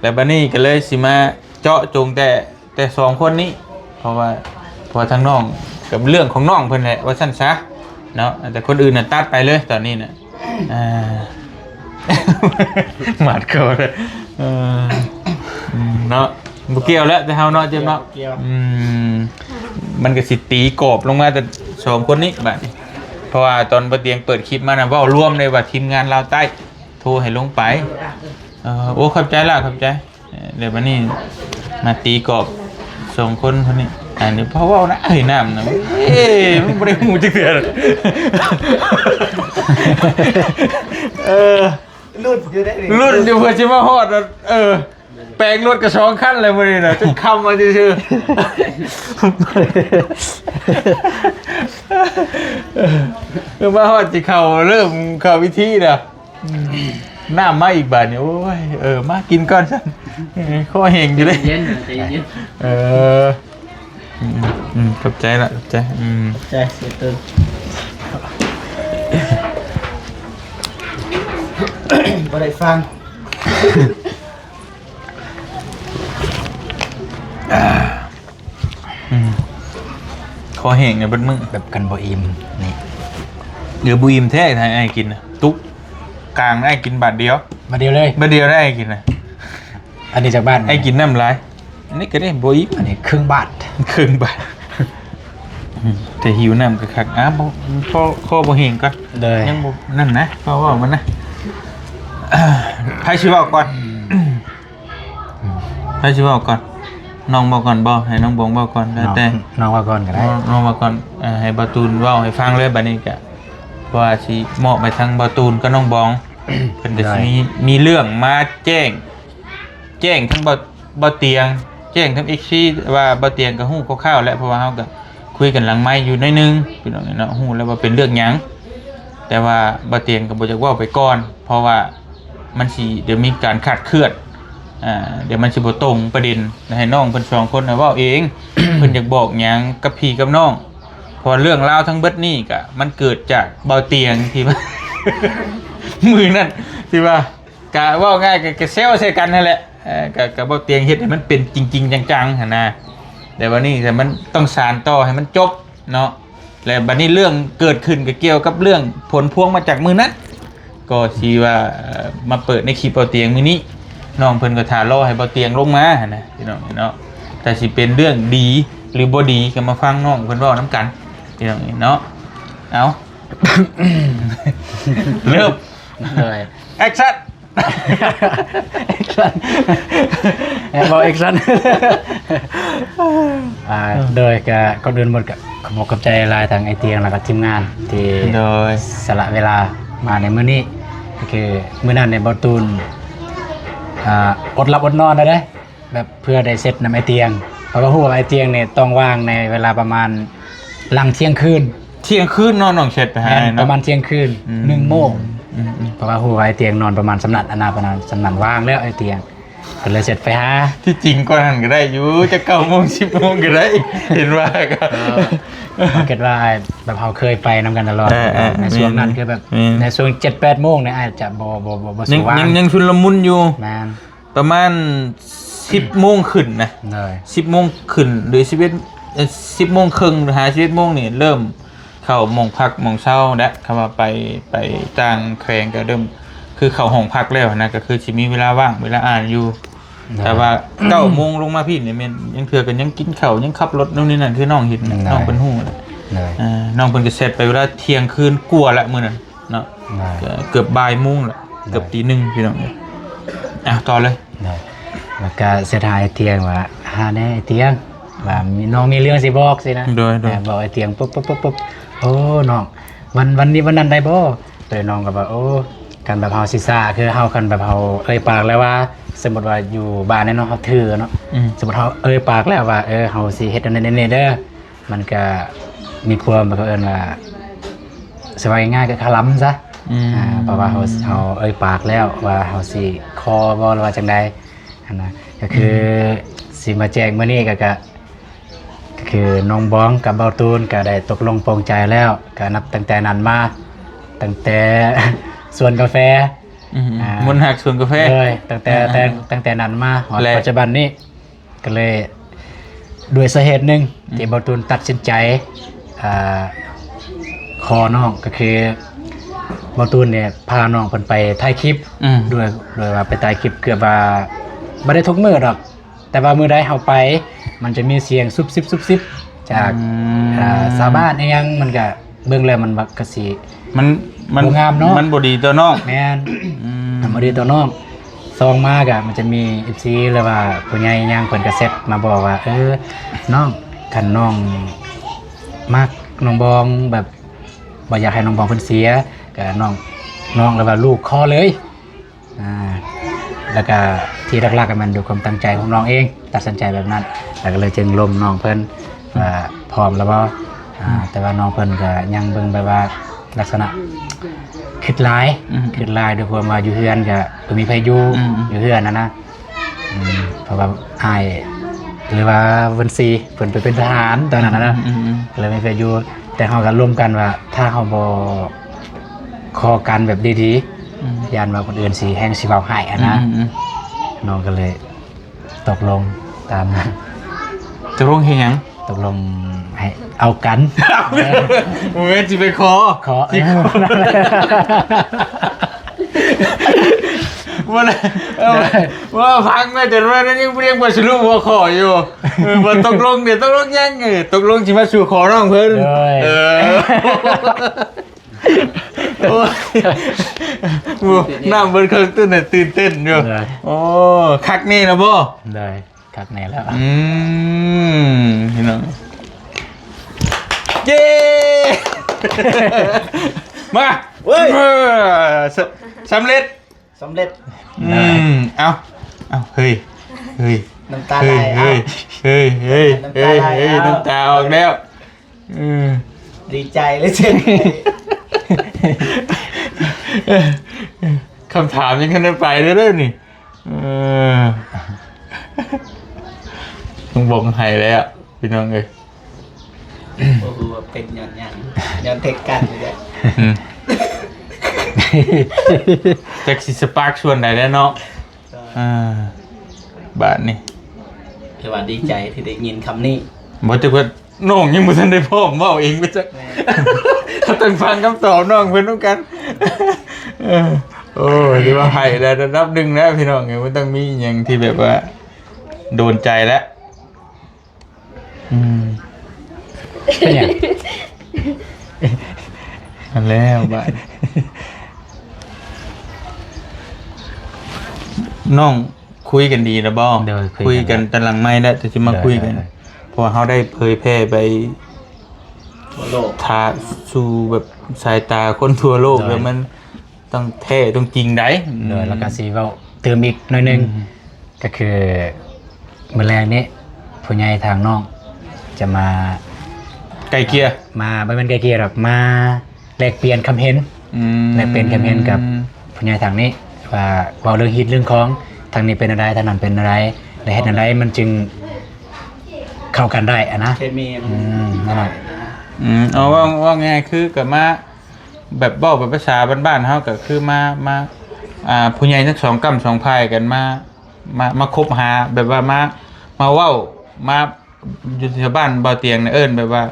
ແລ້ວບາດນີ້ກໍເລີຍຊິມາເຈາະຈົງແຕ່ ແຕ່ສອງຄົນນີ້ ເພາະວ່າ ເພາະວ່າທາງນ້ອງ ກໍເປັນເລື່ອງຂອງນ້ອງເພິ່ນແຫຼະ ວ່າຊັ້ນຊະເນາະ. ແຕ່ຄົນອື່ນນະຕັດໄປເລີຍຕອນນີ້ນະ. ອ່າ ໝາດເຂົ້າເລີຍ. ເອີ ອືມ ເນາະ ບໍ່ກ່ຽວແລ້ວ ແຕ່ເຮົາເນາະ ເຈັບເນາະ. ບໍ່ກ່ຽວ. ອືມ ມັນກໍຊິຕີກອບລົງມາແຕ່ສອງຄົນນີ້ບາດນີ້ ເພາະວ່າຕອນບໍ່ຕຽງເປີດຄລິບມານະ ເວົ້າລວມເລີຍວ່າທີມງານລາວໃຕ້ ໂທໃຫ້ລົງໄປ. ເອີ ໂອ້ ຂອບໃຈຫຼາຍ ຂອບໃຈ. ເອີ ແລ້ວບາດນີ້ມາຕີກອບສອງຄົນຄົນນີ້. ອັນນີ້ພໍເວົ້ານະ ເອີຍ ນ້ຳນະ ເອີຍ ມັນບໍ່ໄດ້ຮູ້ຈັກເທື່ອ. ເອີ ລຸ້ນຢູ່ໄດ໋ນີ້ ລຸ້ນຢູ່ເພື່ອຊິມາຮອດ. ເອີ ແປງລົດກໍສອງຄັນແລ້ວມື້ນີ້ນະ ຈົນຄ່ຳມາຊື່ໆ. ເອີ ມາຮອດຊິເຂົ້າ ເລີ່ມເຂົ້າພິທີແລ້ວ. ອືມ ນ້ຳມາອີກບາດນີ້. ໂອ້ຍ ເອີ ມາກິນກ່ອນຊັ້ນ ເອີ ຄໍແຫ້ງຢູ່ເດ້. ໃຈເຢັນ ໃຈເຢັນ. ເອີ ອືມ ອືມ ຂອບໃຈລະ ຂອບໃຈ. ອືມ ໃຈເສຍຕື່ນ ບໍ່ໄດ້ຟັງ. ອືມ ຄໍແຫ້ງເນາະເບິດມື້ ແບບກັນບໍ່ອີ່ມນີ້. ເອີ ບໍ່ອີ່ມແທ້ ໃຫ້ອ້າຍກິນນະ ຕຸກກາງ ອ້າຍກິນບາດດຽວ ບາດດຽວເລີຍ ບາດດຽວໄດ້ອ້າຍກິນນະ. ອັນນີ້ຈາກບ້ານ ອ້າຍກິນນ້ຳຫຼາຍ. ອັນນີ້ກໍໄດ້ບໍ່ອີ່ມ ອັນນີ້ເຄິ່ງບາດ ເຄິ່ງບາດ. ອືມ ແຕ່ຫິວນ້ຳກໍຄັກ. ອ້າວ ບໍ່ ຄໍ ຄໍບໍ່ແຫ້ງກ່ອນ ເລີຍ ຍັງບໍ່ນັ້ນນະ ເວົ້າມັນນະ. ໃຜຊິເວົ້າກ່ອນ? ໃຜຊິເວົ້າກ່ອນ? ນ້ອງເວົ້າກ່ອນບໍ່? ໃຫ້ນ້ອງບອງເວົ້າກ່ອນ? ແລ້ວແຕ່ ນ້ອງ ນ້ອງເວົ້າກ່ອນກໍໄດ້. ນ້ອງ ນ້ອງເວົ້າກ່ອນ. ເອີ ໃຫ້ບ່າວຕູນເວົ້າໃຫ້ຟັງເລີຍບາດນີ້ກະ ເພາະວ່າຊິມອບໄປທາງບ່າວຕູນກັບນ້ອງບອງ. ເພິ່ນກໍຊິມີ ໄດ້ ມີເລື່ອງມາແຈ້ງ ແຈ້ງທັງບ່າວ ບ່າວຕຽງ ແຈ້ງທັງເອັຟຊີ ວ່າບ່າວຕຽງກໍຮູ້ຄ່າວໆແຫຼະ ເພາະວ່າເຮົາກໍຄຸຍກັນຫຼັງໄມຢູ່ໜ້ອຍໜຶ່ງ ພີ່ນ້ອງເນາະ. ຮູ້ແລ້ວວ່າເປັນເລື່ອງຫຍັງ ແຕ່ວ່າບ່າວຕຽງກໍບໍ່ຢາກເວົ້າໄປກ່ອນ ເພາະວ່າ ມັນຊິ ດຽວມີການຄາດເຄື່ອນ ອ່າ ດຽວມັນຊິບໍ່ຕົງປະເດັນ. ໃຫ້ນ້ອງເພິ່ນສອງຄົນນະເວົ້າເອງ ເພິ່ນຢາກບອກຫຍັງກັບພີ່ກັບນ້ອງ. ເພາະວ່າເລື່ອງລາວທັງເບິດນີ້ກະ ມັນເກີດຈາກບ່າວຕຽງທີ່ວ່າ ມື້ນັ້ນທີ່ວ່າ ກະເວົ້າງ່າຍກະ ກະແຊວໃສ່ກັນຫັ້ນແຫຼະ. ເອີ ກະ ກະບ່າວຕຽງເຮັດໃຫ້ມັນເປັນຈິງໆຈັງໆຫັ້ນນະ. ແຕ່ວ່ານີ້ ແຕ່ມັນຕ້ອງສານຕໍ່ໃຫ້ມັນຈົບເນາະ. ແລະ ບັດນີ້ເລື່ອງເກີດຂຶ້ນກໍກ່ຽວກັບເລື່ອງຜົນພວງມາຈາກມື້ນັ້ນ ກໍຊິວ່າ ເອີ ມາເປີດໃນຄລິບບ່າວຕຽງມື້ນີ້. ນ້ອງເພິ່ນກໍຖ້າລໍໃຫ້ບ່າວຕຽງລົງມາຫັ້ນນະ ພີ່ນ້ອງເນາະ. ແຕ່ຊິເປັນເລື່ອງດີ ຫຼື ບໍ່ດີ ກໍມາຟັງນ້ອງເພິ່ນເວົ້ານຳກັນ ພີ່ນ້ອງເນາະ. ເອົາ ເລີ່ມ ໂດຍ ແອັກຊັນ ແອັກຊັນ ເວົ້າແອັກຊັນ. ອ່າ ໂດຍກະ ກ່ອນອື່ນໝົດກະ ຂອບອົກຂອບໃຈຫຼາຍທາງອ້າຍຕຽງ ແລ້ວກະທີມງານທີ່ ໂດຍ ສະຫຼະເວລາມາໃນມື້ນີ້. ກໍຄືມື້ນັ້ນນີ້ ບ່າວຕູນ ອ່າ ອົດຫຼັບອົດນອນໄດ້ເດ້ ແບບເພື່ອໄດ້ເຊັດນຳອ້າຍຕຽງ ເພາະວ່າຮູ້ວ່າອ້າຍຕຽງນີ້ຕ້ອງວ່າງໃນເວລາປະມານຫຼັງທ່ຽງຄືນ. ທ່ຽງຄືນເນາະ ນ້ອງແຊັດໄປຫາ ແມ່ນ ເນາະ ປະມານທ່ຽງຄືນ ອືມ ໜຶ່ງໂມງ. ອືມໆ ເພາະວ່າຮູ້ວ່າອ້າຍຕຽງນອນປະມານສ່ຳນັ້ນ ອັນນະ ປະມານສ່ຳນັ້ນ ວ່າງແລ້ວອ້າຍຕຽງ. ກໍເລີຍແຊັດໄປຫາ. ທີ່ຈິງກ່ອນຫັ້ນກໍໄດ້ຢູ່ ຈັກເກົ້າໂມງ ສິບໂມງກໍໄດ້ ເຫັນວ່າກໍ ເອີ ເຮົາຄິດວ່າແບບເຮົາເຄີຍໄປນຳກັນຕະຫຼອດ ເອີໆ ໃນຊ່ວງນັ້ນ ແມ່ນ ຄືແບບ ແມ່ນ ໃນຊ່ວງເຈັດແປດໂມງນີ້ອາດຈະບໍ່ ບໍ່ ບໍ່ ບໍ່ ຍັງ ສະຫວ່າງ ຍັງ ຍັງຊຸນລະມຸນຢູ່ ແມ່ນ ປະມານສິບໂມງຂຶ້ນນະ ໂດຍ ສິບໂມງຂຶ້ນ ຫຼື ສິບເອັດ ເອີ ສິບໂມງເຄິ່ງ ຫຼື ຫາສິບເອັດໂມງນີ້ເລີ່ມ ເຂົ້າໝ່ອງພັກໝ່ອງເຊົາແຫຼະ ຄຳວ່າໄປ ໄປຕ່າງແຂວງກໍເລີ່ມ ຄືເຂົ້າຫ້ອງພັກແລ້ວນະ ກໍຄືຊິມີເວລາວ່າງ ເວລາອ່ານຢູ່ ແຕ່ວ່າເກົ້າໂມງລົງມາພີ້ນີ້ແມ່ນ ຍັງເທື່ອກໍຍັງກິນເຂົ້າ ຍັງຂັບລົດ ໂນ່ນນີ້ນັ້ນ ຄືນ້ອງເຫັນນະ ນ້ອງເພິ່ນຮູ້ແຫຼະ ເອີ ນ້ອງເພິ່ນກໍແຊັດໄປເວລາທ່ຽງຄືນກວ່າລະມື້ນັ້ນເນາະ ກໍເກືອບບ່າຍໂມງລະ ເກືອບຕີໜຶ່ງ ພີ່ນ້ອງເອີຍ. ອ່ະ ຕໍ່ເລີຍ ແລ້ວກໍແຊັດຫາອ້າຍຕຽງວ່າ ຫາແດ່ອ້າຍຕຽງ ວ່າມີ ນ້ອງມີເລື່ອງຊິບອກຊີ້ນະ ໂດຍໆ ບອກອ້າຍຕຽງປຸບໆໆ ໂອ້ ນ້ອງ ວັນ ວັນນີ້ວັນນັ້ນໄດ້ບໍ່? ແລ້ວນ້ອງກໍວ່າ ໂອ້ ຄັນແບບເຮົາຊິຊ້າ ຄືເຮົາ ຄັນແບບເຮົາເອີ່ຍປາກແລ້ວວ່າ ສົມມຸດວ່າຢູ່ບ້ານເນາະ ເຮົາຖືເນາະ ອືມ ສົມມຸດເຮົາເອີ່ຍປາກແລ້ວວ່າ ເອີ ເຮົາຊິເຮັດອັນນັ້ນອັນນີ້ເດີ ມັນກະມີຄວາມ ເຂົາເອີ້ນວ່າ ສະເວົ້າງ່າຍໆ ກະຄະລຳຊະ ອືມ ອ່າ ເພາະວ່າເຮົາ ເຮົາເອີ່ຍປາກແລ້ວວ່າເຮົາຊິຂໍບໍ່ ຫຼືວ່າຈັ່ງໃດຫັ້ນນະ ກະຄື ອືມ ຊິມາແຈ້ງມື້ນີ້ກະ ກະ ກະຄືນ້ອງບອງກັບບ່າວຕູນກະໄດ້ຕົກລົງປົງໃຈແລ້ວ ກະນັບຕັ້ງແຕ່ນັ້ນມາ ຕັ້ງແຕ່ສວນກາແຟ ອືມ ອ່າ ມົນຮັກສວນກາແຟ ໂດຍ ຕັ້ງແຕ່ ອ່າ ແຕ່ ຕັ້ງແຕ່ນັ້ນມາຮອດ ແລະ ປັດຈຸບັນນີ້ ກໍເລີຍ ດ້ວຍສາເຫດໜຶ່ງ ອືມ ທີ່ບ່າວຕູນຕັດສິນໃຈ ອ່າ ຂໍນ້ອງ ກໍຄືບ່າວຕູນນີ້ພານ້ອງເພິ່ນໄປຖ່າຍຄລິບ ອືມ ໂດຍ ໂດຍວ່າໄປຖ່າຍຄລິບເກືອບວ່າບໍ່ໄດ້ທຸກມື້ດອກ ແຕ່ວ່າມື້ໃດເຮົາໄປ ມັນຈະມີສຽງຊຸບຊິບ ຊຸບຊິບຈາກ ອືມ ອ່າ ຊາວບ້ານອີ່ຫຍັງ ມັນກະ ເບິ່ງແລ້ວມັນກະຊິ ມັນ ມັນ ບໍ່ງາມເນາະ ມັນບໍ່ດີຕໍ່ນ້ອງ ແມ່ນ ອືມ ມັນບໍ່ດີຕໍ່ນ້ອງ ສອງມາກະມັນຈະມີເອັຟຊີ ຫຼືວ່າຜູ້ໃຫຍ່ຫຍັງເພິ່ນກະແຊັດມາບອກວ່າ ເອີ ນ້ອງ ຄັນນ້ອງມັກນ້ອງບອງ ແບບບໍ່ຢາກໃຫ້ນ້ອງບອງເພິ່ນເສຍ ກະນ້ອງ ນ້ອງ ຫຼືວ່າລູກຂໍເລີຍ ອ່າ ແລ້ວກະທີ່ຫຼັກໆ ກໍແມ່ນດ້ວຍຄວາມຕັ້ງໃຈຂອງນ້ອງເອງ ຕັດສິນໃຈແບບນັ້ນ ແລ້ວກໍເລີຍຈຶ່ງລົມນ້ອງເພິ່ນ ວ່າພ້ອມແລ້ວບໍ່ ອ່າ ອືມ ແຕ່ວ່ານ້ອງເພິ່ນກໍຍັງເບິ່ງແບບວ່າລັກສະນະຄິດຫຼາຍ ອືມ ຄິດຫຼາຍ ດ້ວຍຄວາມວ່າຢູ່ເຮືອນກໍບໍ່ມີໃຜຢູ່ ອືມ ຢູ່ເຮືອນຫັ້ນນະ ອືມ ເພາະວ່າອ້າຍ ຫຼືວ່າບັນຊີ ເພິ່ນໄປເປັນທະຫານຕອນນັ້ນນະ ອືມ ກໍເລີຍມີໃຜຢູ່ ແຕ່ເຮົາກໍລົມກັນວ່າ ຖ້າເຮົາບໍ່ ຂໍກັນແບບດີໆ ອືມ ຢ້ານວ່າຄົນອື່ນຊິແຮ່ງຊິເວົ້າຮ້າຍຫັ້ນນະ ອືມໆໆ ນ້ອງກໍເລີຍຕົກລົງຕາມນັ້ນ. ຕົກລົງເຮັດຫຍັງ? ຕົກລົງໃຫ້ເອົາກັນ. ບໍ່ແມ່ນຊິໄປຂໍ ຂໍ ຊິຂໍ ເອີ ນັ້ນແຫຼະ ບໍ່ໄດ້ ເອີ ວ່າຟັງແມ່ ຈົນວ່າຍັງ ຍັງບໍ່ສະຫຼຸບຫົວຂໍ້ຢູ່ ເອີ ວ່າຕົກລົງນີ້ ຕົກລົງຫຍັງ ເອີ ຕົກລົງຊິມາສູ່ຂໍນ້ອງເພິ່ນ ໂດຍ ເອີ. ໂອ້ຍ ໂອ້ ນ້ຳເບິດເຄິ່ງຕື້ນ ຕື່ນເຕັ້ນຢູ່ ໂດຍ ໂອ້ ຄັກແນ່ລະບໍ່? ໂດຍ ຄັກແນ່ແລ້ວ ອືມ ພີ່ນ້ອງ ເຢ້ ມາ ເວີ້ຍ ເອີ ສະ ສຳເລັດ ສຳເລັດ ອືມ ເອົາ ເອົາ ເຮີ້ຍ ເຮີ້ຍ ນ້ຳຕາໄຫຼ ເຮີ້ຍ ເຮີ້ຍ ນ້ຳຕາໄຫຼ ເຮີ້ຍ ນ້ຳຕາອອກແລ້ວ ເອີ ດີໃຈເລີຍ ຄຳຖາມຍັງບໍ່ທັນໄດ້ໄປເລີຍເດີນີ້ ເອີ ຕ້ອງບອກໃຫ້ແລ້ວ ພີ່ນ້ອງເອີຍ. ບໍ່ຮູ້ວ່າເປັນຍ້ອນຫຍັງ ຍ້ອນເທັກກັນນີ້ແຫຼະ ອືມ ຈັກຊິສະປາກສ່ວນໃດແລ້ວເນາະ ອ່າ ບາດນີ້ ຖືວ່າດີໃຈທີ່ໄດ້ຍິນຄຳນີ້ ບໍ່ ແຕ່ວ່ານ້ອງຍັງບໍ່ທັນໄດ້ພ້ອມເວົ້າເອງໄປຈັກ ແມ່ນ ຕ້ອງຟັງຄຳຕອບນ້ອງເພິ່ນນຳກັນ ເອີ ໂອ້ ຖືວ່າໃຫ້ໄດ້ລະດັບໜຶ່ງແລ້ວ ພີ່ນ້ອງເອີຍ ມັນຕ້ອງມີອີ່ຫຍັງທີ່ແບບວ່າໂດນໃຈແລ້ວ. ອືມ ເປັນຫຍັງ? ອັນແລ້ວບາດ ນ້ອງຄຸຍກັນດີແລ້ວບໍ່? ໂດຍ ຄຸຍກັນ ຄຸຍກັນແຕ່ຫຼັງໄມແລ້ວ ແຕ່ຊິມາຄຸຍກັນ ໂດຍ ໂດຍ ເພາະວ່າເຮົາໄດ້ເຜີຍແຜ່ໄປທົ່ວໂລກ ຖ້າສູ່ແບບສາຍຕາຄົນທົ່ວໂລກ ໂດຍ ແລ້ວມັນ ຕ້ອງແທ້ຕ້ອງຈິງໃດ໋ ໂດຍ ແລ້ວກໍຊິເວົ້າຕື່ມອີກໜ້ອຍໜຶ່ງ ອືມ ກໍຄືມື້ແລງນີ້ຜູ້ໃຫຍ່ທາງນ້ອງຈະມາໄກ່ເກ່ຍ ມາ ບໍ່ແມ່ນໄກ່ເກ່ຍດອກ ມາແລກປ່ຽນຄຳເຫັນ ອືມ ແລກປ່ຽນຄຳເຫັນກັບຜູ້ໃຫຍ່ທາງນີ້ ວ່າເວົ້າເລື່ອງຮີດເລື່ອງຄອງ ທ ທາງນີ້ເປັນແນວໃດ ທາງນັ້ນເປັນແນວໃດ ແລະເຮັດແນວໃດມັນຈຶ່ງເຂົ້າກັນໄດ້ຫັ້ນນະ ເຄມີ ອືມ ນັ້ນແຫຼະ ອືມ ເອົາ ເວົ້າ ເວົ້າງ່າຍໆ ຄືກໍມາ ແບບເວົ້າແບບພາສາບ້ານໆ ເຮົາກໍຄືມາ ມາ ອ່າ ຜູ້ໃຫຍ່ທັງສອງກ້ຳສອງຝ່າຍກັນມາ ມາ ມາຄົບຫາ ແບບວ່າມາ ມາເວົ້າ ມາ ຢູ່ແຖວບ້ານບ່າວຕຽງນະ ເອີ້ນແບບວ່າ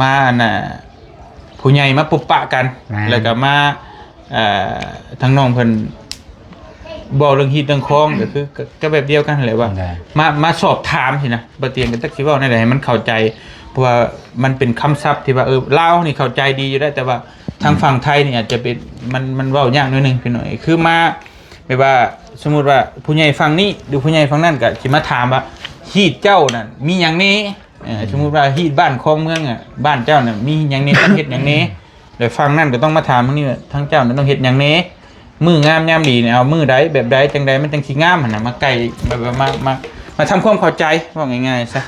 ມາ ອັນນ່າ ຜູ້ໃຫຍ່ມາພົບປະກັນ ແມ່ນ ແລ້ວກໍມາ ເອີ ທາງນ້ອງເພິ່ນເວົ້າເລື່ອງຮີດເລື່ອງຄອງ ກໍຄື ກໍ ກໍແບບດຽວກັນຫັ້ນແຫຼະວ່າ ແມ່ນ ມາ ມາສອບຖາມຊີ້ນະ ບ່າວຕຽງກໍຈັກຊິເວົ້າແນວໃດໃຫ້ມັນເຂົ້າໃຈ ເພາະວ່າມັນເປັນຄຳສັບທີ່ວ່າ ເອີ ລາວນີ້ເຂົ້າໃຈດີຢູ່ແລ້ວ ແຕ່ວ່າທາງຝັ່ງໄທນີ້ອາດຈະເປັນ ມັນ ມັນເວົ້າຍາກໜ້ອຍໜຶ່ງ ພີ່ນ້ອງ ຄືມາ ແບບວ່າສົມມຸດວ່າຜູ້ໃຫຍ່ຝັ່ງນີ້ ຫຼືຜູ້ໃຫຍ່ຝັ່ງນັ້ນກໍຊິມາຖາມວ່າ ຮີດເຈົ້ານັ້ນມີຫຍັງແດ່? ເອີ ສົມມຸດວ່າຮີດບ້ານຄອງເມືອງອະ ບ້ານເຈົ້ານັ້ນມີຫຍັງແດ່ ຕ້ອງເຮັດຫຍັງແດ່? ແລ້ວຝັ່ງນັ້ນກໍຕ້ອງມາຖາມທາງນີ້ວ່າ ທາງເຈົ້ານັ້ນຕ້ອງເຮັດຫຍັງແດ່? ມື້ງາມຍາມດີນີ້ເອົາມື້ໃດ ແບບໃດ ຈັ່ງໃດມັນຈັ່ງຊິງາມຫັ້ນນະ ມາໄກ່ ແບບວ່າມາ ມາ ມາທຳຄວາມເຂົ້າໃຈ ເວົ້າງ່າຍໆຊະ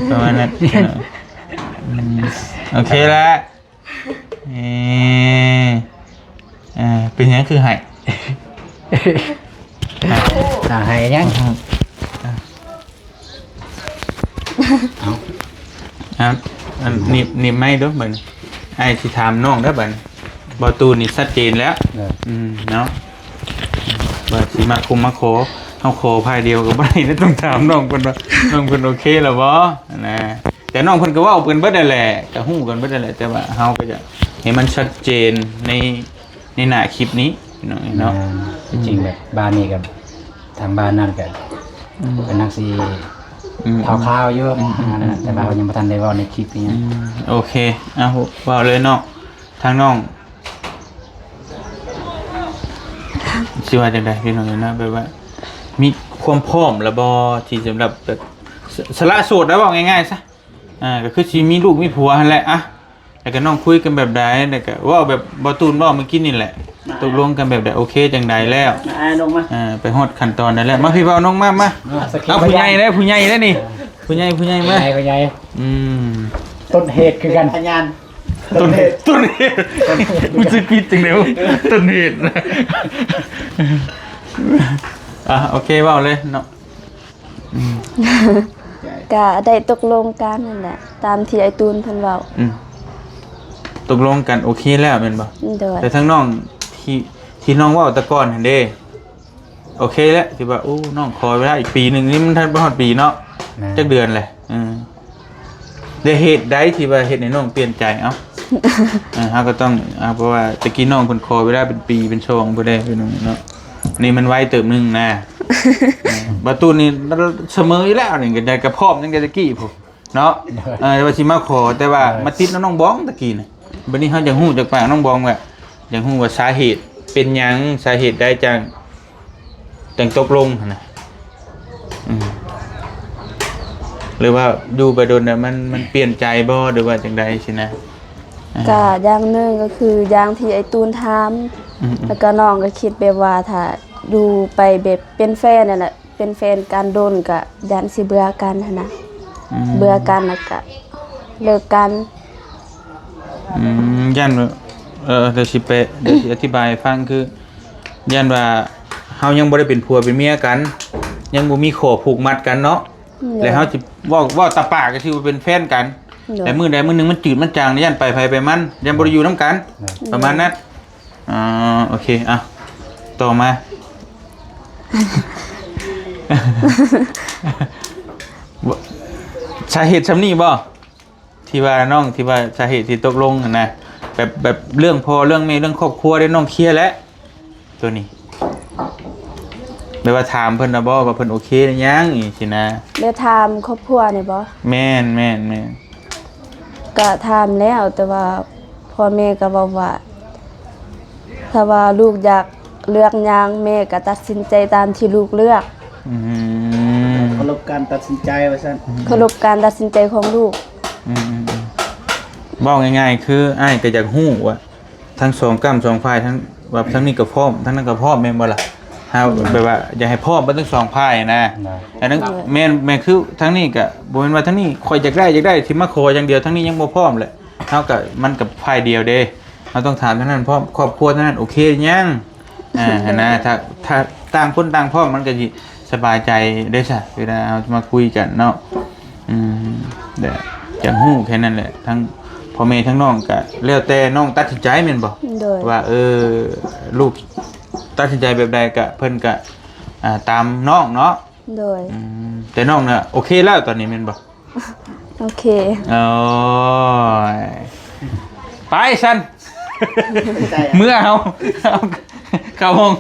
ປະມານນັ້ນ ເອີ ອືມ ໂອເຄລະ. ເອີ ເອີ ເປັນຫຍັງຄືໄຫ້? ໜ້າໄຫ້ຫຍັງ? ເອົາ ອັນ ໜີບ ໜີບໄມ້ດູບັດນີ້ ອ້າຍຊິຖາມນ້ອງເດີບັດນີ້ ບໍ່ຕູນນີ້ຊັດເຈນແລ້ວ ເອີ ອືມ ເນາະ ວ່າຊິມາຄຸມມາຂໍ ເຮົາຂໍຝ່າຍດຽວກໍບໍ່ໄດ້ ຕ້ອງຖາມນ້ອງເພິ່ນວ່າ ນ້ອງເພິ່ນໂອເຄແລ້ວບໍ່ ນະ. ແຕ່ນ້ອງເພິ່ນກໍເວົ້າກັນເບິດນັ້ນແຫຼະ ກໍຮູ້ກັນເບິດນັ້ນແຫຼະ ແຕ່ວ່າເຮົາກໍຢາກໃຫ້ມັນຊັດເຈນໃນ ໃນໜ້າຄລິບນີ້ພີ່ນ້ອງເນາະ ແມ່ນ ທີ່ຈິງແບບບ້ານນີ້ກັບທາງບ້ານນັ້ນກໍ ອືມ ເພິ່ນນັກຊິ ອືມ ຂ່າວໆຢູ່ ອືມ ອັນນັ້ນ ແຕ່ວ່າເຮົາຍັງບໍ່ທັນໄດ້ເວົ້າໃນຄລິບນີ້ ອືມ ໂອເຄ ເອົາ ເວົ້າເລີຍເນາະ ທາງນ້ອງ ຊິວ່າຈັ່ງໃດພີ່ນ້ອງເນາະ ແບບວ່າມີຄວາມພ້ອມແລ້ວບໍ່ ທີ່ສຳລັບແບບ ສ- ສະຫຼະໂສດ ເວົ້າງ່າຍໆຊະ ອ່າ ກໍຄືຊິມີລູກມີຜົວຫັ້ນແຫຼະ ອ່ະ ແລ້ວກໍນ້ອງຄຸຍກັນແບບໃດ ແລ້ວກໍເວົ້າແບບບ່າວຕູນເວົ້າເມື່ອກີ້ນີ້ແຫຼະ ຕົກລົງກັນແບບໃດ ໂອເຄຈັ່ງໃດແລ້ວ ມາ ອ້າຍລົງມາ ອ່າ ໄປຮອດຂັ້ນຕອນໃດແລ້ວ ມາພີ່ ເວົ້ານ້ອງມາ ມາ ອ່າ ຜູ້ໃຫຍ່ເດ້ ຜູ້ໃຫຍ່ເດ້ນີ້ ຜູ້ໃຫຍ່ ຜູ້ໃຫຍ່ມາ ຜູ້ໃຫຍ່ ຜູ້ໃຫຍ່ ອືມ ຕົ້ນເຫດຄືກັນ ເປັນພະຍານ ຕົ້ນເຫດ ຕົ້ນເຫດ ຮູ້ສຶກຜິດຈັ່ງໃດ ຕົ້ນເຫດ ອ່ະ ໂອເຄ ເວົ້າເລີຍເນາະ ອືມ ກະໄດ້ຕົກລົງກັນນັ້ນແຫຼະ ຕາມທີ່ອ້າຍຕູນເພິ່ນເວົ້າ ອືມ ຕົກລົງກັນໂອເຄແລ້ວແມ່ນບໍ່? ໂດຍ ແຕ່ທາງນ້ອງທີ່ ທີ່ນ້ອງເວົ້າແຕ່ກ່ອນຫັ້ນເດ້ ໂອເຄແລ້ວ ທີ່ວ່າ ໂອ້ ນ້ອງຂໍເວລາອີກປີໜຶ່ງ ນີ້ມັນທັນບໍ່ຮອດປີເນາະ ແມ່ນ ຈັກເດືອນແຫຼະ ເອີ ແລະເຫດໃດທີ່ວ່າເຮັດໃຫ້ນ້ອງປ່ຽນໃຈ? ເອົ້າ ເອີ ເຮົາກໍຕ້ອງ ເອົາ ເພາະວ່າແຕ່ກີ້ນ້ອງເພິ່ນຂໍເວລາເປັນປີເປັນສອງພຸ້ນເດ້ພີ່ນ້ອງເນາະ ນີ້ມັນໄວເຕີບໜຶ່ງນະ ເອີ ບ່າວຕູນນີ້ສະເໝີຢູ່ແລ້ວ ນີ້ກໍໄດ້ກະພ້ອມຕັ້ງແຕ່ຕະກີ້ພຸ້ນເນາະ ເອີ ວ່າຊິມາຂໍ ແຕ່ວ່າ ເອີ ມາຕິດນຳນ້ອງບອງຕະກີ້ນະ ບັດນີ້ເຮົາຢາກຮູ້ຈາກປາກນ້ອງບອງວ່າ ຢາກຮູ້ວ່າສາເຫດເປັນຫຍັງ ສາເຫດໃດຈັ່ງ ຈັ່ງຕົກລົງຫັ້ນນະ ອືມ ຫຼືວ່າຢູ່ໄປດົນແລ້ວມັນ ມັນປ່ຽນໃຈບໍ່ ຫຼືວ່າຈັ່ງໃດຊີ້ນະ? ອ່າ ກະຢ່າງໜຶ່ງກໍຄືຢ່າງທີ່ອ້າຍຕູນຖາມ ອືມໆ ແລ້ວກໍນ້ອງກໍຄິດແບບວ່າຖ້າຢູ່ໄປແບບເປັນແຟນນັ້ນແຫຼະ ເປັນແຟນກັນດົນກໍຢ້ານຊິເບື່ອກັນຫັ້ນນະ ອືມ ເບື່ອກັນແລ້ວກໍເລີກກັນ ອືມ ຢ້ານວ່າ ເອີ ດຽວຊິແປ ດຽວຊິອະທິບາຍໃຫ້ຟັງ ຄື ຢ້ານວ່າເຮົາຍັງບໍ່ໄດ້ເປັນຜົວເປັນເມຍກັນ ຍັງບໍ່ມີຂໍ້ຜູກມັດກັນເນາະ ອືມ ແລ້ວເຮົາຊິເວົ້າ ເວົ້າຕາປາກກໍຖືວ່າເປັນແຟນກັນ ໂດຍ ແຕ່ມື້ໃດມື້ໜຶ່ງມັນຈືດມັນຈາງ ຢ້ານໄປໃຜໄປມັນ ຢ້ານບໍ່ໄດ້ຢູ່ນຳກັນ ໂດຍ ປະມານນັ້ນ ອ່າ ໂອເຄ ອ່ະ ຕໍ່ມາ ສາເຫດຊ່ຳນີ້ບໍ່? ທີ່ວ່ານ້ອງ ທີ່ວ່າສາເຫດທີ່ຕົກລົງຫັ້ນນະ ແບບ ແບບເລື່ອງພໍ່ເລື່ອງແມ່ເລື່ອງຄອບຄົວເດ້ ນ້ອງເຄຍແລ້ວໂຕນີ້ ແບບວ່າຖາມເພິ່ນນະບໍ່ ວ່າເພິ່ນໂອເຄຫຼືຍັງ ນີ້ຊີ້ນະ ແບບຖາມຄອບຄົວນີ້ບໍ່? ແມ່ນ ແມ່ນ ແມ່ນ ກະຖາມແລ້ວ ແຕ່ວ່າພໍ່ແມ່ກໍເວົ້າວ່າ ຖ້າວ່າລູກຢາກເລືອກຫຍັງ ແມ່ກໍຕັດສິນໃຈຕາມທີ່ລູກເລືອກ ອືມ ເຄົາລົບການຕັດສິນໃຈວ່າຊັ້ນ ເຄົາລົບການຕັດສິນໃຈຂອງລູກ ອືມໆໆ ເວົ້າງ່າຍໆ ຄືອ້າຍກໍຢາກຮູ້ວ່າທັງສອງກ້ຳສອງຝ່າຍ ທັງ ວ່າທາງນີ້ກໍພ້ອມ ທາງນັ້ນກໍພ້ອມ ແມ່ນບໍ່ລະ? ເຮົາ ອືມ ແບບວ່າຢາກໃຫ້ພ້ອມເບິດທັງສອງຝ່າຍນະ ແມ່ນ ແມ່ນ ແມ່ນຄືທາງນີ້ກໍບໍ່ແມ່ນວ່າທາງນີ້ຂ້ອຍຢາກໄດ້ ຢາກໄດ້ ທີ່ມາຂໍຢ່າງດຽວ ທາງນີ້ຍັງບໍ່ພ້ອມແຫຼະ ເຮົາກໍ ມັນກໍຝ່າຍດຽວເດ້ ເຮົາຕ້ອງຖາມທາງນັ້ນພ້ອມ ຄອບຄົວທາງນັ້ນໂອເຄຫຼືຍັງ ອ່າ ຫັ້ນນະ ຖ້າ ຖ້າຕ່າງຄົນຕ່າງພ້ອມ ມັນກໍຊິ ສະບາຍໃຈເດ້ຊະ ເວລາເຮົາມາຄຸຍກັນເນາະ. ອືມ ແລະ ຢາກຮູ້ແຄ່ນັ້ນແຫຼະ ທັງພໍ່ແມ່ທັງນ້ອງກະແລ້ວແຕ່ນ້ອງຕັດສິນໃຈແມ່ນບໍ່? ໂດຍ ວ່າ ເອີ ລູກຕັດສິນໃຈແບບໃດກະເພິ່ນກະ ອ່າ ຕາມນ້ອງເນາະ. ໂດຍ ອືມ ແຕ່ນ້ອງນະໂອເຄແລ້ວຕອນນີ້ແມ່ນບໍ່? ໂອເຄ ໂອ້ຍ ໄປຊັ້ນ ເມືອເຮົາ ເຂົ້າຫ້ອງ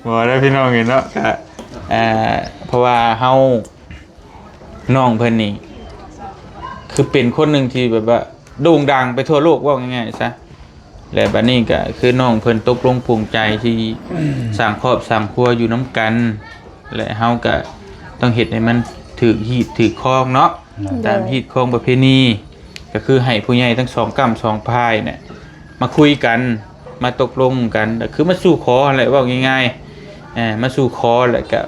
ບໍ່ໄດ້ພີ່ນ້ອງເອີຍເນາະ ກະ ເອີ ເພາະວ່າເຮົາ ນ້ອງເພິ່ນນີ້ ຄືເປັນຄົນໜຶ່ງທີ່ແບບວ່າໂດ່ງດັງໄປທົ່ວໂລກ ເວົ້າງ່າຍໆຊະ. ແລະ ບັດນີ້ກະຄືນ້ອງເພິ່ນຕົກລົງປົງໃຈທີ່ ສ້າງຄອບສ້າງຄົວຢູ່ນຳກັນ ແລະ ເຮົາກະຕ້ອງເຮັດໃຫ້ມັນຖືກຮີດຖືກຄອງເນາະ ໂດຍ ຕາມຮີດຄອງປະເພນີ ກະຄືໃຫ້ຜູ້ໃຫຍ່ທັງສອງກ້ຳສອງຝ່າຍນີ້ມາຄຸຍກັນ ມາຕົກລົງກັນ ກະຄືມາສູ່ຂໍຫັ້ນແຫຼະ ເວົ້າງ່າຍໆ ເອີ ມາສູ່ຂໍ ແລະ ກະ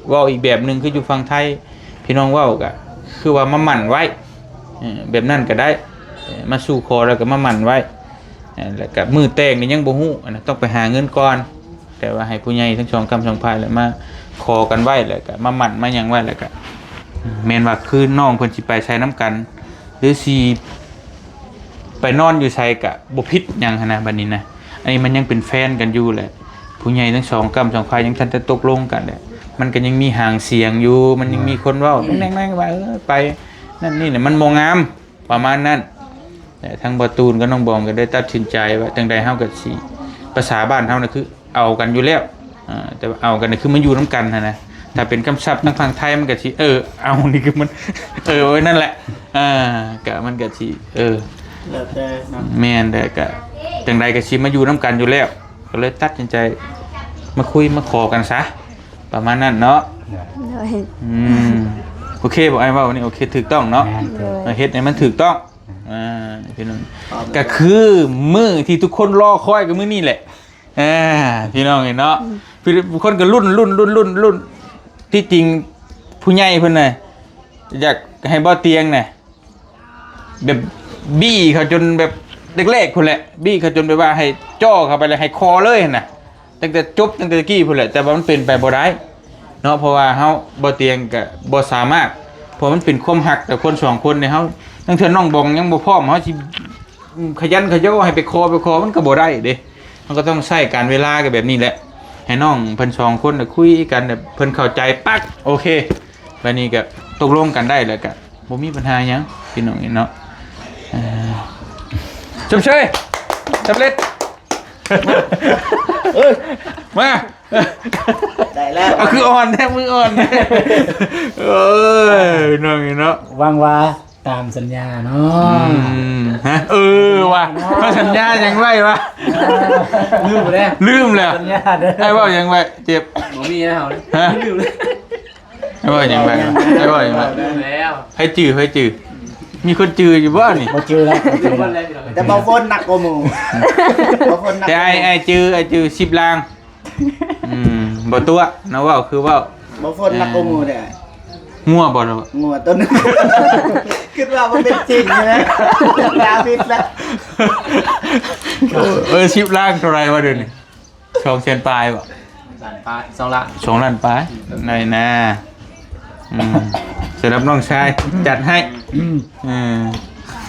ເວົ້າອີກແບບໜຶ່ງ ຄືຢູ່ຝັ່ງໄທ ພີ່ນ້ອງເວົ້າກະຄືວ່າມາໝັ້ນໄວ້ ເອີ ແບບນັ້ນກະໄດ້ ເອີ ມາສູ່ຂໍແລ້ວກະມາໝັ້ນໄວ້ ເອີ ແລ້ວກະມື້ແຕ່ງນີ້ຍັງບໍ່ຮູ້ ອັນນັ້ນຕ້ອງໄປຫາເງິນກ່ອນ ແຕ່ວ່າໃຫ້ຜູ້ໃຫຍ່ທັງສອງກ້ຳສອງຝ່າຍແຫຼະມາຂໍກັນໄວ້ ແລ້ວກະມາໝັ້ນມາຫຍັງໄວ້ ແລ້ວກະແມ່ນວ່າຄືນ້ອງເພິ່ນຊິໄປໃສນຳກັນ ຫຼືຊິ ໄປນອນຢູ່ໃສກະບໍ່ຜິດຫຍັງຫັ້ນນະ ບັດນີ້ນະ ອັນນີ້ມັນຍັງເປັນແຟນກັນຢູ່ແຫຼະ ຜູ້ໃຫຍ່ທັງສອງກ້ຳສອງຝ່າຍຍັງທັນໄດ້ຕົກລົງກັນແຫຼະ ມັນກະຍັງມີຫາງສຽງຢູ່ ມັນຍັງມີຄົນເວົ້າແມ່ງໆວ່າ ເອີ ໄປນັ້ນນີ້ນະ ມັນບໍ່ງາມ ປະມານນັ້ນ. ແລະ ທາງບ່າວຕູນກັບນ້ອງບອງກະໄດ້ຕັດສິນໃຈວ່າ ຈັ່ງໃດເຮົາກະຊິ ພາສາບ້ານເຮົານະຄື ເອົາກັນຢູ່ແລ້ວ ອ່າ ແຕ່ວ່າເອົາກັນນີ້ຄືມາຢູ່ນຳກັນຫັ້ນນະ ຖ້າເປັນຄຳສັບທາງຝັ່ງໄທມັນກະຊິ ເອີ ເອົານີ້ຄືມັນ ເອີ ເອີ ນັ້ນແຫຼະ ອ່າ ກະມັນກະຊິ ເອີ ແລ້ວແຕ່ເນາະ ແມ່ນ ແຕ່ກະຈັ່ງໃດກະຊິມາຢູ່ນຳກັນຢູ່ແລ້ວ ກະເລີຍຕັດສິນໃຈມາຄຸຍມາຂໍກັນຊະ ປະມານນັ້ນເນາະ. ໂດຍ ໂດຍ ອືມ ໂອເຄບໍ່ ອ້າຍເວົ້ານີ້ໂອເຄ ຖືກຕ້ອງເນາະ ແມ່ນ ໂດຍ ເຮັດໃຫ້ມັນຖືກຕ້ອງ ອ່າ ພີ່ນ້ອງ ກະຄືມື້ທີ່ທຸກຄົນລໍຄອຍກະມື້ນີ້ແຫຼະ ອ່າ ພີ່ນ້ອງເອີຍເນາະ ອືມ ຄືບາງຄົນກະລຸ້ນ ລຸ້ນ ລຸ້ນ ລຸ້ນ ລຸ້ນ ທີ່ຈິງຜູ້ໃຫຍ່ເພິ່ນນະ ຢາກໃຫ້ບ່າວຕຽງນະ ແບບບີ້ເຂົາຈົນແບບແລກໆພຸ້ນແຫຼະ ບີ້ເຂົາຈົນແບບວ່າໃຫ້ຈ່ອເຂົ້າໄປແລ້ວໃຫ້ຂໍເລີຍຫັ້ນນະ ຕັ້ງແຕ່ຈົບ ຕັ້ງແຕ່ຕະກີ້ພຸ້ນແຫຼະ ແຕ່ວ່າມັນເປັນໄປບໍ່ໄດ້ເນາະ ເພາະວ່າເຮົາ ບ່າວຕຽງກະບໍ່ສາມາດ ເພາະມັນເປັນຄວາມຮັກແຕ່ຄົນສອງຄົນນີ້ ເຮົາ ລາງເທື່ອນ້ອງບອງຍັງບໍ່ພ້ອມ ເຮົາຊິ ອືມ ຂະຫຍັນຂະຫຍໍໃຫ້ໄປຂໍ ໄປຂໍ ມັນກະບໍ່ໄດ້ເດ້ ເຮົາກະຕ້ອງໃຊ້ການເວລາກະແບບນີ້ແຫຼະ ໃຫ້ນ້ອງເພິ່ນສອງຄົນນະຄຸຍກັນ ແບບເພິ່ນເຂົ້າໃຈປັກ ໂອເຄ ບາດນີ້ກະຕົກລົງກັນໄດ້ແລ້ວກະບໍ່ມີບັນຫາຫຍັງ ພີ່ນ້ອງເນາະ ເອີ ຊົມເຊີຍ ສຳເລັດ ເອີຍ ມາ ໄດ້ແລ້ວ ເອົາ ຄືອ່ອນແທ້ ມືອ່ອນແທ້ ເອີຍ ພີ່ນ້ອງເນາະ ຫວັງວ່າ ຕາມສັນຍາເນາະ ອືມ ຮະ ເອີວ່າ ເຮົາສັນຍາຫຍັງໄວ້ວະ ລືມແລ້ວ ລືມແລ້ວ ສັນຍາເດີ ອ້າຍເວົ້າຫຍັງໄວ້ ເຈັບ ບໍ່ມີແລ້ວ ຮະ ລືມແລ້ວ ອ້າຍເວົ້າຫຍັງໄວ້ ອ້າຍເວົ້າຫຍັງໄວ້ ລືມແລ້ວ ໃຜຈື່ ໃຜຈື່ ມີຄົນຈື່ຢູ່ບໍ່ນີ້ ບໍ່ຈື່ແລ້ວ ບໍ່ຈື່ແລ້ວ ແຕ່ບໍ່ຝົນໜັກກວ່າໝູ່ ບໍ່ຝົນໜັກ ແຕ່ອ້າຍ ອ້າຍຈື່ ອ້າຍຈື່ ສິບລ້ານ ອືມ ບໍ່ຕົວະເນາະ ເວົ້າຄືເວົ້າ ບໍ່ຝົນໜັກກວ່າໝູ່ເດ້ ງົວບໍ່ເນາະ ງົວໂຕໜຶ່ງ ຄິດວ່າມັນເປັນຈິງນະ ດາວິດລະ ເອີ ສິບລ້ານເທົ່າໃດວະດຽວນີ້ ສອງແສນປາຍບໍ່ ສອງລ້ານປາຍ ສອງລ້ານ ສອງລ້ານປາຍ ອືມ ໄດ້ນະ ອືມ ສຳລັບນ້ອງຊາຍ ຈັດໃຫ້ ອືມ ເອີ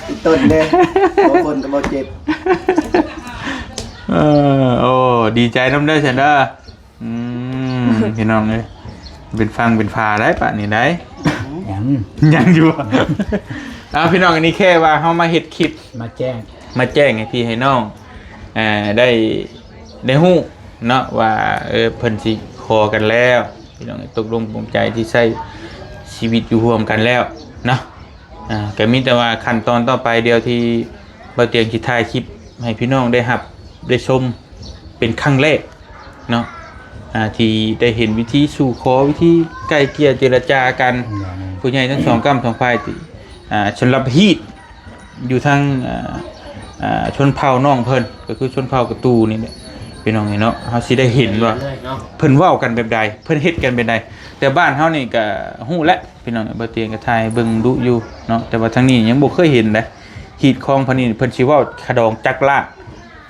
ອີ່ຕົ້ນເດ້ ບໍ່ຝົນກະບໍ່ເຈັບ ເອີ ໂອ້ ດີໃຈນຳເດີຊັ້ນເດີ ອືມ ພີ່ນ້ອງເອີຍ ເປັນຝັ່ງເປັນຝາໄດ໋ປານນີ້ໄດ໋ ຍັງ ຍັງຢູ່ ເອົາ ພີ່ນ້ອງ ອັນນີ້ແຄ່ວ່າເຮົາມາເຮັດຄລິບ ມາແຈ້ງ ມາແຈ້ງໃຫ້ພີ່ໃຫ້ນ້ອງ ເອີ ໄດ້ ໄດ້ຮູ້ເນາະວ່າ ເອີ ເພິ່ນຊິຂໍກັນແລ້ວ ພີ່ນ້ອງ ຕົກລົງປົງໃຈທີ່ໃຊ້ຊີວິດຢູ່ຮ່ວມກັນແລ້ວເນາະ ອ່າ ກະມີແຕ່ວ່າຂັ້ນຕອນຕໍ່ໄປ ດຽວທີ່ບ່າວຕຽງຊິຖ່າຍຄລິບໃຫ້ພີ່ນ້ອງໄດ້ຮັບໄດ້ຊົມເປັນຄັ້ງແລກເນາະ ອ່າ ທີ່ໄດ້ເຫັນວິທີສູ່ຂໍ ວິທີໄກ່ເກ່ຍເຈລະຈາກັນ ອືມ ຜູ້ໃຫຍ່ທັງສອງກ້ຳສອງຝ່າຍ ທີ່ ອ່າ ຊົນລະປະເທດ ຢູ່ທາງ ອ່າ ອ່າ ຊົນເຜົ່ານ້ອງເພິ່ນ ກະຄືຊົນເຜົ່າກະຕູ່ນີ້ແຫຼະ ພີ່ນ້ອງເອີຍເນາະ ເຮົາຊິໄດ້ເຫັນວ່າ ເພິ່ນເວົ້າກັນແບບໃດ ເພິ່ນເຮັດກັນແບບໃດ ແຕ່ບ້ານເຮົານີ້ກະຮູ້ແຫຼະ ພີ່ນ້ອງ ບ່າວຕຽງກະຖ່າຍເບິ່ງດຸຢູ່ເນາະ ແຕ່ວ່າທາງນີ້ຍັງບໍ່ເຄີຍເຫັນເດ້ ຮີດຄອງພະນີ ເພິ່ນຊິເວົ້າຂະດອງຈັກລາດ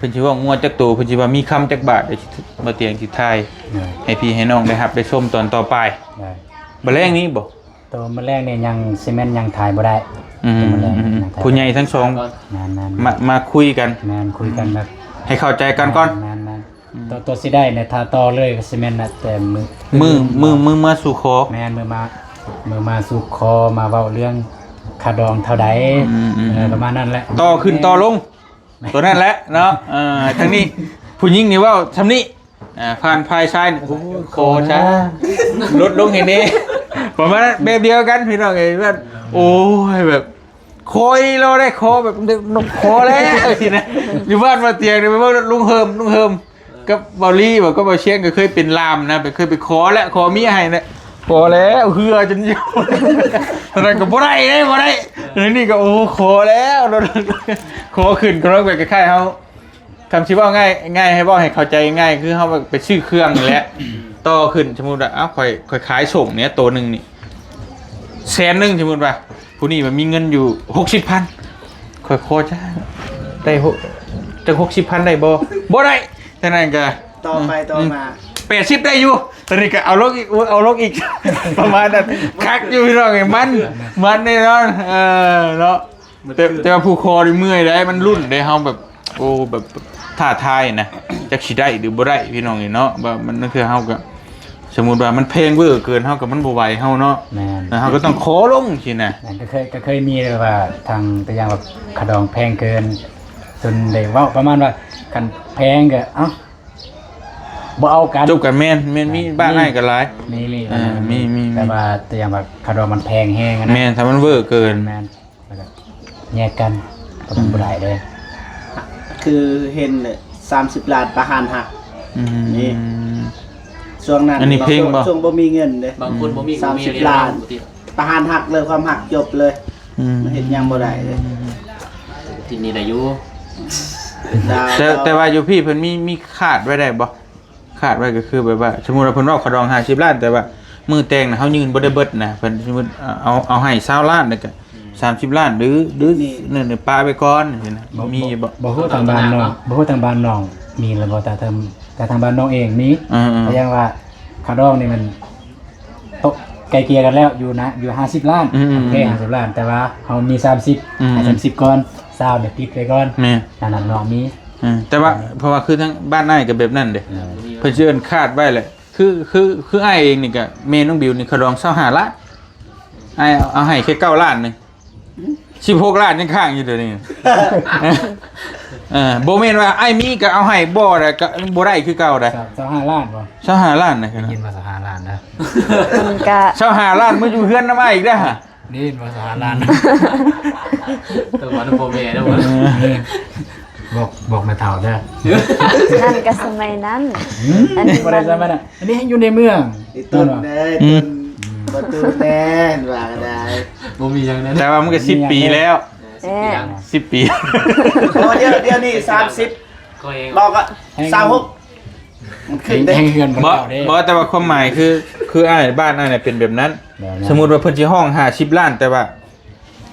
ເພິ່ນຊິເວົ້າງົວຈັກໂຕ ເພິ່ນຊິວ່າມີຄຳຈັກບາດ ດຽວຊິ ບໍ່ຕຽງຊິຖ່າຍ ໂດຍ ໃຫ້ພີ່ໃຫ້ນ້ອງໄດ້ຮັບໄດ້ຊົມຕອນຕໍ່ໄປ ໂດຍ ມື້ແລງນີ້ບໍ່? ໂຕມື້ແລງນີ້ຍັງ ຊິແມ່ນຍັງຖ່າຍບໍ່ໄດ້ ອືມ ໂຕມື້ແລງນີ້ຍັງຖ່າຍ ຜູ້ໃຫຍ່ທັງສອງ ແມ່ນໆ ມາ ມາຄຸຍກັນ ແມ່ນ ຄຸຍກັນແບບ ໃຫ້ເຂົ້າໃຈກັນກ່ອນ ແມ່ນໆ ອືມ ໂຕ ໂຕຊິໄດ້ນີ້ ຖ້າຕໍ່ເລີຍກໍຊິແມ່ນແຕ່ມື້ ມື້ ມື້ ມື້ມາສູ່ຂໍ ແມ່ນ ມື້ມາ ມື້ມາສູ່ຂໍ ມາເວົ້າເລື່ອງຄ່າດອງເທົ່າໃດ ອືມໆໆ ເອີ ປະມານນັ້ນແຫຼະ ຕໍ່ຂຶ້ນຕໍ່ລົງ ໂຕນັ້ນແຫຼະເນາະ ເອີ ທາງນີ້ຜູ້ຍິງນີ້ເວົ້າຊ່ຳນີ້ ອ່າ ຜ່ານຝ່າຍຊາຍນີ້ ໂອ້ຍ ຂໍຈ້າ ລົດລົງໃຫ້ແດ່ ປະມານນັ້ນ ແບບດຽວກັນພີ່ນ້ອງເອີຍ ແບບ ໂອ້ຍ ແບບ ຂໍອີ່ຫຼີໄດ້ ຂໍແບບ ຂໍແລ້ວຊີ້ນະ ຢູ່ບ້ານວ່າຕຽງນີ້ ໄປເບິ່ງລຸງເຮີມ ລຸງເຮີມ ກັບເບົາລີ ບໍ່ ກັບເບົາຊຽງ ກໍເຄີຍເປັນລ່າມນະ ໄປ ເຄີຍໄປຂໍແລ້ວ ຂໍເມຍໃຫ້ນະ ພໍແລ້ວ ເຫື່ອຈົນຢູ່ ຕອນນັ້ນກໍບໍ່ໄດ້ເດ້ ບໍ່ໄດ້ ເອີ ນີ້ກໍ ໂອ້ ຂໍແລ້ວ ຂໍຂຶ້ນ ກໍແບບຄ້າຍໆເຮົາ ຄຳຊິເວົ້າງ່າຍ ງ່າຍ ໃຫ້ເວົ້າໃຫ້ເຂົ້າໃຈງ່າຍ ຄືເຮົາໄປຊື້ເຄື່ອງນີ້ແຫຼະ ຕໍ່ຂຶ້ນ ສົມມຸດວ່າ ເອົ້າ ຂ້ອຍ ຂ້ອຍຂາຍສົ່ງນີ້ໂຕໜຶ່ງນີ້ ແສນໜຶ່ງ ສົມມຸດວ່າ ຜູ້ນີ້ວ່າມີເງິນຢູ່ຫົກສິບພັນ ຂ້ອຍຂໍຈ້າ ໄດ້ຫົກ ຈັກຫົກສິບພັນໄດ້ບໍ່? ບໍ່ໄດ້ ທາງນັ້ນກໍ ຕໍ່ໄປຕໍ່ມາ ອືມ ແປດສິບໄດ້ຢູ່ ຕອນນີ້ກໍເອົາລົງອີກ ເອົາລົງອີກ ປະມານນັ້ນ ຄັກຢູ່ພີ່ນ້ອງເອີຍ ມັນ ມັນແນ່ນອນ ເອີ ເນາະ ແຕ່ ແຕ່ວ່າຜູ້ຂໍນີ້ເມື່ອຍໄດ໋ ມັນລຸ້ນໄດ໋ ເຮົາແບບ ໂອ້ ແບບທ້າທາຍນະ ຈັກຊິໄດ້ຫຼືບໍ່ໄດ້ ພີ່ນ້ອງເອີຍເນາະ ວ່າມັນ ລາງເທື່ອເຮົາກໍ ສົມມຸດວ່າມັນແພງເວີເກີນ ເຮົາກໍ ມັນບໍ່ໄຫວເຮົາເນາະ ແມ່ນ ແລ້ວເຮົາກໍຕ້ອງຂໍລົງຊີ້ນະ ແມ່ນ ກໍເຄີຍ ກໍເຄີຍມີແບບວ່າທາງ ຕົວຢ່າງວ່າຄ່າດອງແພງເກີນ ຈົນໄດ້ເວົ້າປະມານວ່າ ຄັນແພງກໍ ເອົ້າ ບໍ່ເອົາກັນ ຈົບກັນ ແມ່ນ ແມ່ນ ມີ ແມ່ນ ບ້ານອ້າຍກໍຫຼາຍ ມີ ມີ ເອີ ມີ ມີ ແບບວ່າ ຕົວຢ່າງວ່າຄ່າດອງມັນແພງແຮງນະ ແມ່ນ ຖ້າມັນເວີເກີນ ແມ່ນ ແລ້ວກໍແຍກກັນ ກໍ ອືມ ບໍ່ໄດ້ເດ້ ຄືເຫັນສາມສິບລ້ານປະຫານຫັກ ອືມ ນີ້ ຊ່ວງນັ້ນ ອັນນີ້ເພງບໍ່? ຊ່ວງ ຊ່ວງບໍ່ມີເງິນເດ້ ບາງຄົນບໍ່ມີ ສາມສິບລ້ານ ປະຫານຫັກເລີຍ ຄວາມຫັກຈົບເລີຍ ອືມ ມັນເຮັດຫຍັງບໍ່ໄດ້ເລີຍ ທີ່ນີ້ໄດ້ຢູ່ ດາວ ແຕ່ ແຕ່ວ່າຢູ່ພີ້ເພິ່ນມີ ມີຄາດໄວ້ໄດ້ບໍ່? ຄາດໄວ້ກໍຄືແບບວ່າ ສົມມຸດວ່າເພິ່ນເວົ້າຄ່າດອງຫ້າສິບລ້ານ ແຕ່ວ່າມື້ແຕ່ງນະ ເຮົາຍື່ນບໍ່ໄດ້ເບິດນະ ເພິ່ນສົມມຸດເອົາ ເອົາໃຫ້ຊາວລ້ານ ແລ້ວກໍ ອືມ ສາມສິບລ້ານ ຫຼື ຫຼື ນີ້ ນີ້ປະໄວ້ກ່ອນຊີ້ນະ ບໍ່ ມີບໍ່? ບໍ່ຮູ້ທາງບ້ານນ້ອງ ບໍ່ຮູ້ທາງບ້ານນ້ອງມີຫຼືບໍ່ ແຕ່ທາງ ແຕ່ທາງບ້ານນ້ອງເອງມີ ເອີໆ ແຕ່ຢ່າງວ່າຄ່າດອງນີ້ມັນຕົກໄກ່ເກ່ຍກັນແລ້ວ ຢູ່ນະ ຢູ່ຫ້າສິບລ້ານ ອືມໆໆ ໂອເຄ ຫ້າສິບລ້ານ ແຕ່ວ່າເຮົາມີສາມສິບ ອືມໆ ໃຫ້ສາມສິບກ່ອນ ຊາວນີ້ຕິດໄວ້ກ່ອນ ແມ່ນ ອັນນັ້ນນ້ອງມີ ອືມ ແຕ່ວ່າ ເອີ ເພາະວ່າຄືທາງບ້ານອ້າຍກໍແບບນັ້ນເດ້ ເອີ ເພິ່ນຊິເອີ້ນຄາດໄວ້ແຫຼະ ຄື ຄື ຄືອ້າຍເອງນີ້ກໍ ແມ່ນ້ອງບິວນີ້ຄ່າດອງຊາວຫ້າລ້ານ ອ້າຍເອົາໃຫ້ແຄ່ເກົ້າລ້ານໜຶ່ງ ສິບຫົກລ້ານຍັງຄ້າງຢູ່ດຽວນີ້ ເອີ ບໍ່ແມ່ນວ່າອ້າຍມີກໍເອົາໃຫ້ ບໍ່ໄດ້ກໍບໍ່ໄດ້ຄືເກົ່າໃດ ຊາວຫ້າລ້ານບໍ່? ຊາວຫ້າລ້ານນະ ໄດ້ຍິນວ່າຊາວຫ້າລ້ານນະ ມັນກະ ຊາວຫ້າລ້ານ ມາຢູ່ເຮືອນນຳອ້າຍອີກເດ້ ນີ້ເຫັນບໍ່ ຊາວຫ້າລ້ານ ເອີ ຕ້ອງວ່ານຳພໍ່ແມ່ເນາະ ເອີ ບອກ ບອກແມ່ເຖົ້າເດີ ນັ້ນກໍສະໄໝນັ້ນ ອືມ ອັນນີ້ ບໍ່ໄດ້ ມັນ ສະໄໝນັ້ນ ອັນນີ້ໃຫ້ຢູ່ໃນເມືອງ ອີຕົ້ນເດີ ອືມ ຕົ້ນ ບໍ່ຕູນແນ່ ວ່າກໍໄດ້ ບໍ່ມີຫຍັງແນ່ ແຕ່ວ່າມັນກໍສິບປີແລ້ວ ເອີ ສິບປີ ໂອ້ ດຽວ ດຽວນີ້ສາມສິບ ບໍ່ກໍຊາວຫົກ ມັນຂຶ້ນເດ້ ແຮງເຮືອນບໍ່ ບໍ່ ແລ້ວເດ້ ບໍ່ ແຕ່ວ່າຄວາມໝາຍຄື ຄືອ້າຍ ບ້ານອ້າຍນະເປັນແບບນັ້ນ ແບບນັ້ນ ສົມມຸດວ່າເພິ່ນຊິຮ້ອງຫ້າສິບລ້ານ ແຕ່ວ່າ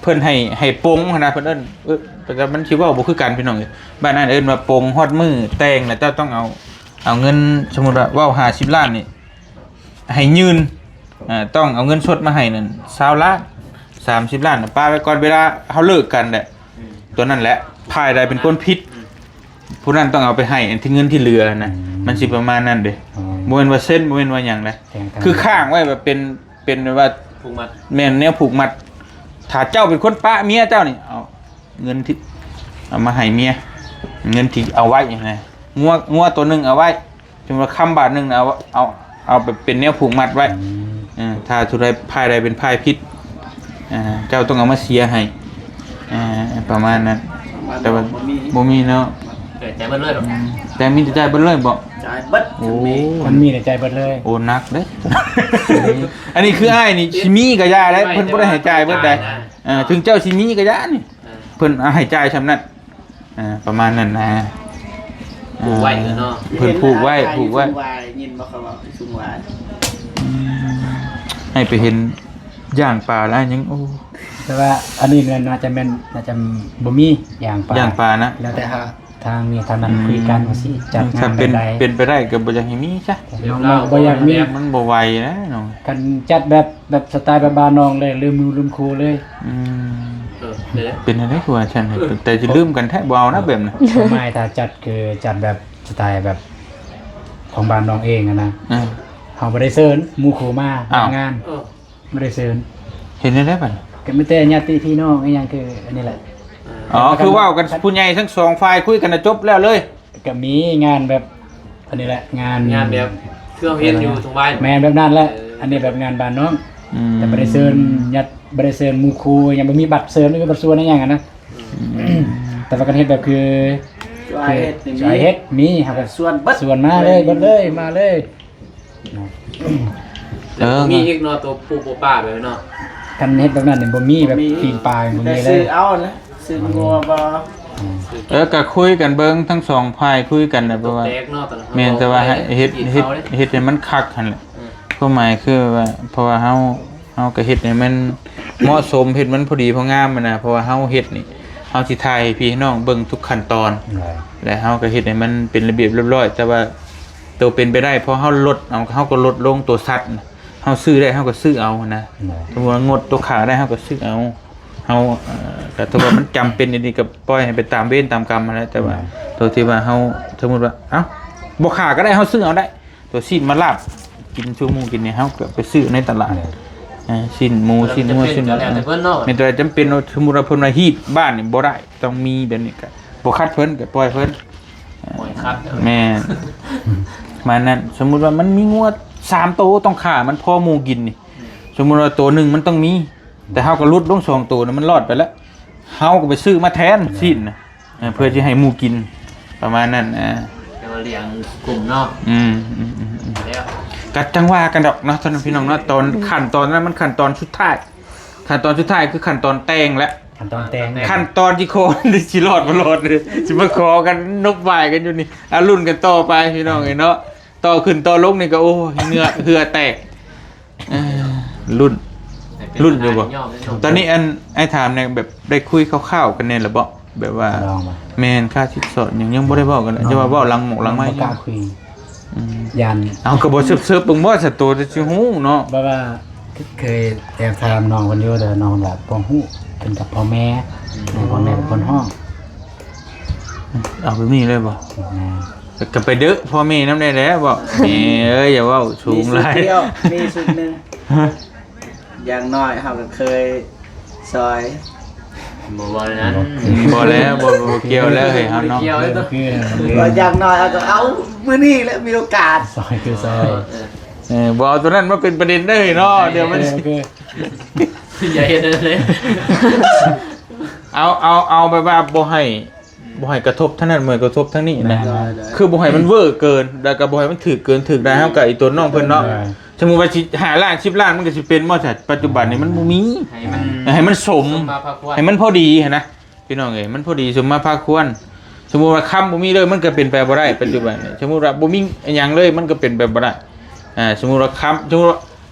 ເພິ່ນໃຫ້ ໃຫ້ປົງຫັ້ນນະ ເພິ່ນເອີ້ນ ເອີ ແຕ່ມັນຊິເວົ້າບໍ່ຄືກັນພີ່ນ້ອງເອີຍ ບ້ານອ້າຍເອີ້ນວ່າປົງ ຮອດມື້ແຕ່ງນະ ເຈົ້າຕ້ອງເອົາ ເອົາເງິນ ສົມມຸດວ່າເວົ້າຫ້າສິບລ້ານນີ້ ໃຫ້ຍື່ນ ອ່າ ຕ້ອງເອົາເງິນສົດມາໃຫ້ນັ້ນຊາວລ້ານ ສາມສິບລ້ານ ປະໄວ້ກ່ອນ ເວລາເຮົາເລີກກັນແຫຼະ ອືມ ຕົວນັ້ນແຫຼະ ຝ່າຍໃດເປັນຄົນຜິດ ອືມ ຜູ້ນັ້ນຕ້ອງເອົາໄປໃຫ້ ອັນທີ່ເງິນທີ່ເຫຼືອນະ ອືມ ມັນຊິປະມານນັ້ນເດ້ ອືມ ບໍ່ແມ່ນວ່າເຊັນ ບໍ່ແມ່ນວ່າຫຍັງນະ ແຕ່ງກັນ ຄືຄ້າງໄວ້ແບບເປັນ ເປັນແບບວ່າ ຜູກມັດ ແມ່ນແນວຜູກມັດ ຖ້າເຈົ້າເປັນຄົນປະເມຍເຈົ້ານີ້ ເອົາເງິນທີ່ ເອົາມາໃຫ້ເມຍ ເງິນທີ່ເອົາໄວ້ນະ ງົວ ງົວໂຕໜຶ່ງເອົາໄວ້ ສົມມຸດວ່າຄຳບາດໜຶ່ງນະ ເອົາ ເອົາ ເອົາໄປເປັນແນວຜູກມັດໄວ້ ອືມ ເອີ ຖ້າສຸດທ້າຍຝ່າຍໃດເປັນຝ່າຍຜິດ ອ່າ ເຈົ້າຕ້ອງເອົາມາເສຍໃຫ້ ອ່າ ປະມານນັ້ນ ແຕ່ວ່າບໍ່ມີ ບໍ່ມີເນາະ ແຕ່ຈ່າຍເບິດເລີຍເນາະ ອືມ ແຕ່ມີແຕ່ຈ່າຍເບິດເລີຍບໍ່? ຈ່າຍເບິດ ໂອ້ ຄັນມີແຕ່ຈ່າຍເບິດເລີຍ ໂອ້ ໜັກເດ້ ອັນນີ້ຄືອ້າຍນີ້ຊິມີກໍຢ່າໄດ໋ ເພິ່ນບໍ່ໄດ້ໃຫ້ຈ່າຍເບິດໃດ ເອີ ເຖິງເຈົ້າຊິມີກໍຢ່ານີ້ ເອີ ເພິ່ນເອົາໃຫ້ຈ່າຍຊ່ຳນັ້ນ ອ່າ ປະມານນັ້ນນະ ຜູກໄວ້ເນາະ ເພິ່ນຜູກໄວ້ ຜູກໄວ້ ຊຸງວາຍ ຍິນບໍ່ເຂົາເວົ້າຊຸງວາຍ ອືມ ໃຫ້ໄປເຫັນຍ່າງປາແລ້ວຍັງ ໂອ້ ແຕ່ວ່າອັນນີ້ແມ່ນ ໜ້າຈະແມ່ນ ໜ້າຈະບໍ່ມີຍ່າງປາ ຍ່າງປານະ ແລ້ວແຕ່ເຮົາ ທາງນີ້ທາງນັ້ນ ອືມ ຄຸຍກັນວ່າຊິຈັດງານແບບໃດ. ຖ້າເປັນ ເປັນໄປໄດ້ກໍບໍ່ຢາກໃຫ້ມີຊະ. ນ້ອງ ນ້ອງບໍ່ຢາກມີ. ມັນບໍ່ໄຫວນະນ້ອງ. ຄັນຈັດແບບ ແບບສະໄຕແບບບ້ານນ້ອງເລີຍ ລືມໝູ່ລືມຄູ່ເລີຍ. ອືມ ເອີ ເປັນແນວໃດຄືວ່າຊັ້ນ? ແຕ່ຊິລືມກັນແທ້ ບໍ່ເອົານະແບບນັ້ນ. ຄວາມໝາຍຖ້າຈັດຄືຈັດແບບສະໄຕແບບຂອງບ້ານນ້ອງເອງຫັ້ນນະ. ເອີ ເຮົາບໍ່ໄດ້ເຊີນໝູ່ຄູ່ມາ ອ້າວ ງານ. ເອີ ບໍ່ໄດ້ເຊີນ. ເຮັດແນວໃດບັດນີ້? ກໍມີແຕ່ຍາດຕິພີ່ນ້ອງອີ່ຫຍັງ ຄືອັນນີ້ແຫຼະ. ອໍ ຄືເວົ້າກັນຜູ້ໃຫຍ່ທັງສອງຝ່າຍ ຄຸຍກັນນະ ຈົບແລ້ວເລີຍ. ກໍມີງານແບບອັນນີ້ແຫຼະ ງານ ງານແບບຄືເຮົາເຮັດຢູ່ທົ່ງບ້ານ. ແມ່ນ ແບບນັ້ນແຫຼະ. ເອີ ອັນນີ້ແບບງານບ້ານນ້ອງ. ອືມ ແຕ່ບໍ່ໄດ້ເຊີນຍາດ ບໍ່ໄດ້ເຊີນໝູ່ຄູ່ຫຍັງ ບໍ່ມີບັດເຊີນ ບໍ່ມີບັດຊວນອີ່ຫຍັງຫັ້ນນະ. ອືມ ແຕ່ວ່າຄັນເຮັດແບບຄື ຄືເຮັດນີ້ ມີ ເຮົາກໍຊວນເບິດ ຊວນມາເລີຍ ເບິດເລີຍ ມາເລີຍ. ເອີ ມີອີກເນາະ ໂຕປູໂຕປາແບບເນາະ. ຄັນເຮັດແບບນັ້ນນີ້ບໍ່ມີ ແບບ ບໍ່ມີ ປີ້ງປາບໍ່ມີເລີຍ. ຊື້ເອົານະ ຊື້ງົວບໍ່. ອືມ ເອີ ກໍຄຸຍກັນເບິ່ງ ທັງສອງຝ່າຍຄຸຍກັນນະ ເພາະວ່າ ແມ່ນ ແຕ່ວ່າເຮັດ ເຮັດ ເຮັດໃຫ້ມັນຄັກຫັ້ນແຫຼະ. ຄວາມໝາຍຄືວ່າ ເພາະວ່າເຮົາ ເຮົາກໍເຮັດໃຫ້ມັນເໝາະສົມ ເຮັດມັນພໍດີພໍງາມຫັ້ນນະ. ເພາະວ່າເຮົາເຮັດນີ້ ເຮົາຊິຖ່າຍໃຫ້ພີ່ໃຫ້ນ້ອງເບິ່ງທຸກຂັ້ນຕອນ ແລະ ເຮົາກໍເຮັດໃຫ້ມັນເປັນລະບຽບລຽບຮ້ອຍ. ແຕ່ວ່າໂຕເປັນໄປໄດ້ ເພາະເຮົາລົດເອົາ ເຮົາກໍລົດລົງໂຕສັດນະ. ເຮົາຊື້ໄດ້ ເຮົາກໍຊື້ເອົາຫັ້ນນະ. ສົມມຸດວ່າງົດໂຕຂ້າໄດ້ ເຮົາກໍຊື້ເອົາ. ເຮົາ ເອີ ກໍຖ້າວ່າມັນຈຳເປັນອີ່ຫຼີ ກໍປ່ອຍໃຫ້ໄປຕາມເວນຕາມກຳຫັ້ນແຫຼະ. ແຕ່ວ່າໂຕທີ່ວ່າເຮົາ ສົມມຸດວ່າ ເອົ້າ ບໍ່ຂ້າກໍໄດ້ ເຮົາຊື້ເອົາໄດ້. ຕົວຊີ້ນມາລາບກິນ ສູ່ໝູ່ກິນນີ້ ເຮົາກໍໄປຊື້ໃນຕະຫຼາດ. ແມ່ນ ເອີ ຊີ້ນໝູ ຊີ້ນງົວ ຊີ້ນ ກໍແລ້ວແຕ່ເພິ່ນເນາະ. ແມ່ນ ແຕ່ວ່າຈຳເປັນວ່າ ສົມມຸດວ່າເພິ່ນວ່າຮີດບ້ານນີ້ບໍ່ໄດ້ ຕ້ອງມີແບບນີ້ ກໍບໍ່ຂັດເພິ່ນ ກໍປ່ອຍເພິ່ນ. ບໍ່ໃຫ້ຂັດ. ແມ່ນ ປະມານນັ້ນ. ສົມມຸດວ່າມັນມີງົວສາມໂຕ ຕ້ອງຂ້າມັນພໍໝູ່ກິນນີ້. ແມ່ນ ສົມມຸດວ່າໂຕໜຶ່ງມັນຕ້ອງມີ ແຕ່ເຮົາກໍຫຼຸດລົງສອງໂຕນະ ມັນລອດໄປແລ້ວ ເຮົາກໍໄປຊື້ມາແທນຊີ້ນນະ. ເອີ ເພື່ອຊິໃຫ້ໝູ່ກິນ ປະມານນັ້ນ. ເອີ ແຕ່ວ່າລ້ຽງກຸ່ມເນາະ. ອືມ ອືມ ອືມ ອືມ ແລ້ວ ກໍຈັ່ງວ່າກັນດອກເນາະ ທ່ານພີ່ນ້ອງເນາະ. ຕອນ ອືມ ຂັ້ນຕອນນັ້ນມັນຂັ້ນຕອນສຸດທ້າຍ ຂັ້ນຕອນສຸດທ້າຍຄືຂັ້ນຕອນແຕ່ງແຫຼະ ຂັ້ນຕອນແຕ່ງ. ຂັ້ນຕອນທີ່ຂໍ ຊິລອດບໍ່ລອດ ຊິມາຂໍກັນນົບຫວາຍກັນຢູ່ນີ້ ອະລຸ້ນກັນຕໍ່ໄປພີ່ນ້ອງເອີຍເນາະ. ຕໍ່ຂຶ້ນຕໍ່ລົງນີ້ກໍ ໂອ້ຍ ເຫື່ອ ເຫື່ອແຕກ. ເອີ ລຸ້ນ ລຸ້ນຢູ່ບໍ່? ຕອນນີ້ອັນ ອ້າຍຖາມແດ່ ແບບໄດ້ຄຸຍຄ່າວໆກັນແດ່ລະບໍ່? ແບບວ່າ ແມ່ນ ຄ່າສິນສອດຫຍັງ ຍັງບໍ່ໄດ້ເວົ້າກັນເລີຍ. ຈະວ່າເວົ້າຫຼັງໝົກຫຼັງໄມ. ບໍ່ກ້າຄຸຍ. ອືມ ຢ້ານ ເອົາ ກໍບໍ່ເຊີບໆເບິ່ງບໍ່ ສະໂຕຈະຊິຮູ້ເນາະ. ແບບວ່າເຄີຍແອບຖາມນ້ອງເພິ່ນຢູ່ ແຕ່ນ້ອງເພິ່ນວ່າບໍ່ຮູ້ ຂຶ້ນກັບພໍ່ແມ່. ອືມ ໃຫ້ພໍ່ແມ່ເປັນຄົນຮ້ອງ. ເອົາແບບນີ້ເລີຍບໍ່? ແມ່ນ. ກໍໄປເດີພໍ່ແມ່ນຳແດ່ແຫຼະ ບອກ ແມ່ເອີຍ ຢ່າເວົ້າສູງຫຼາຍ. ມີຊຸດໜຶ່ງ ຢ່າງໜ້ອຍເຮົາກໍເຄີຍຊ່ອຍ. ບໍ່ເວົ້າແນວນັ້ນ. ບໍ່ແລ້ວ ບໍ່ ບໍ່ກ່ຽວແລ້ວເຮີ້ຍ ເຮົາເນາະ. ບໍ່ກ່ຽວເລີຍ. ວ່າຢ່າງໜ້ອຍເຮົາກໍເອົາມື້ນີ້ແຫຼະ ມີໂອກາດ ຊ່ອຍຄືຊ່ອຍ. ເອີ ບໍ່ເອົາຕົວນັ້ນມາເປັນປະເດັນເດີເນາະ. ດຽວມັນ ຢ່າເຮັດເລີຍ. ເອົາ ເອົາ ເອົາແບບວ່າບໍ່ໃຫ້ ບໍ່ໃຫ້ກະທົບທາງນັ້ນ ບໍ່ໃຫ້ກະທົບທາງນີ້ນະ. ແມ່ນ ຄືບໍ່ໃຫ້ມັນເວີເກີນ ແລ້ວກໍບໍ່ໃຫ້ມັນຖືກເກີນ ຖືກໄດ້ເຮົາກໍອີ່ຕົວນ້ອງເພິ່ນເນາະ. ແມ່ນ ສົມມຸດວ່າຊິຫ້າລ້ານ ສິບລ້ານ ມັນກໍຊິເປັນບໍ່ຊະ? ປັດຈຸບັນນີ້ມັນບໍ່ມີ. ໃຫ້ມັນ ໃຫ້ມັນສົມ ສົມມາພາຄວນ ໃຫ້ມັນພໍດີຫັ້ນນະ ພີ່ນ້ອງເອີຍ. ມັນພໍດີສົມມາພາຄວນ. ສົມມຸດວ່າຄຳບໍ່ມີເລີຍ ມັນກໍເປັນໄປບໍ່ໄດ້ ປັດຈຸບັນນີ້. ສົມມຸດວ່າບໍ່ມີອີ່ຫຍັງເລີຍ ມັນກໍເປັນໄປບໍ່ໄດ້. ອ່າ ສົມມຸດວ່າຄຳ ສົມມຸດວ່າ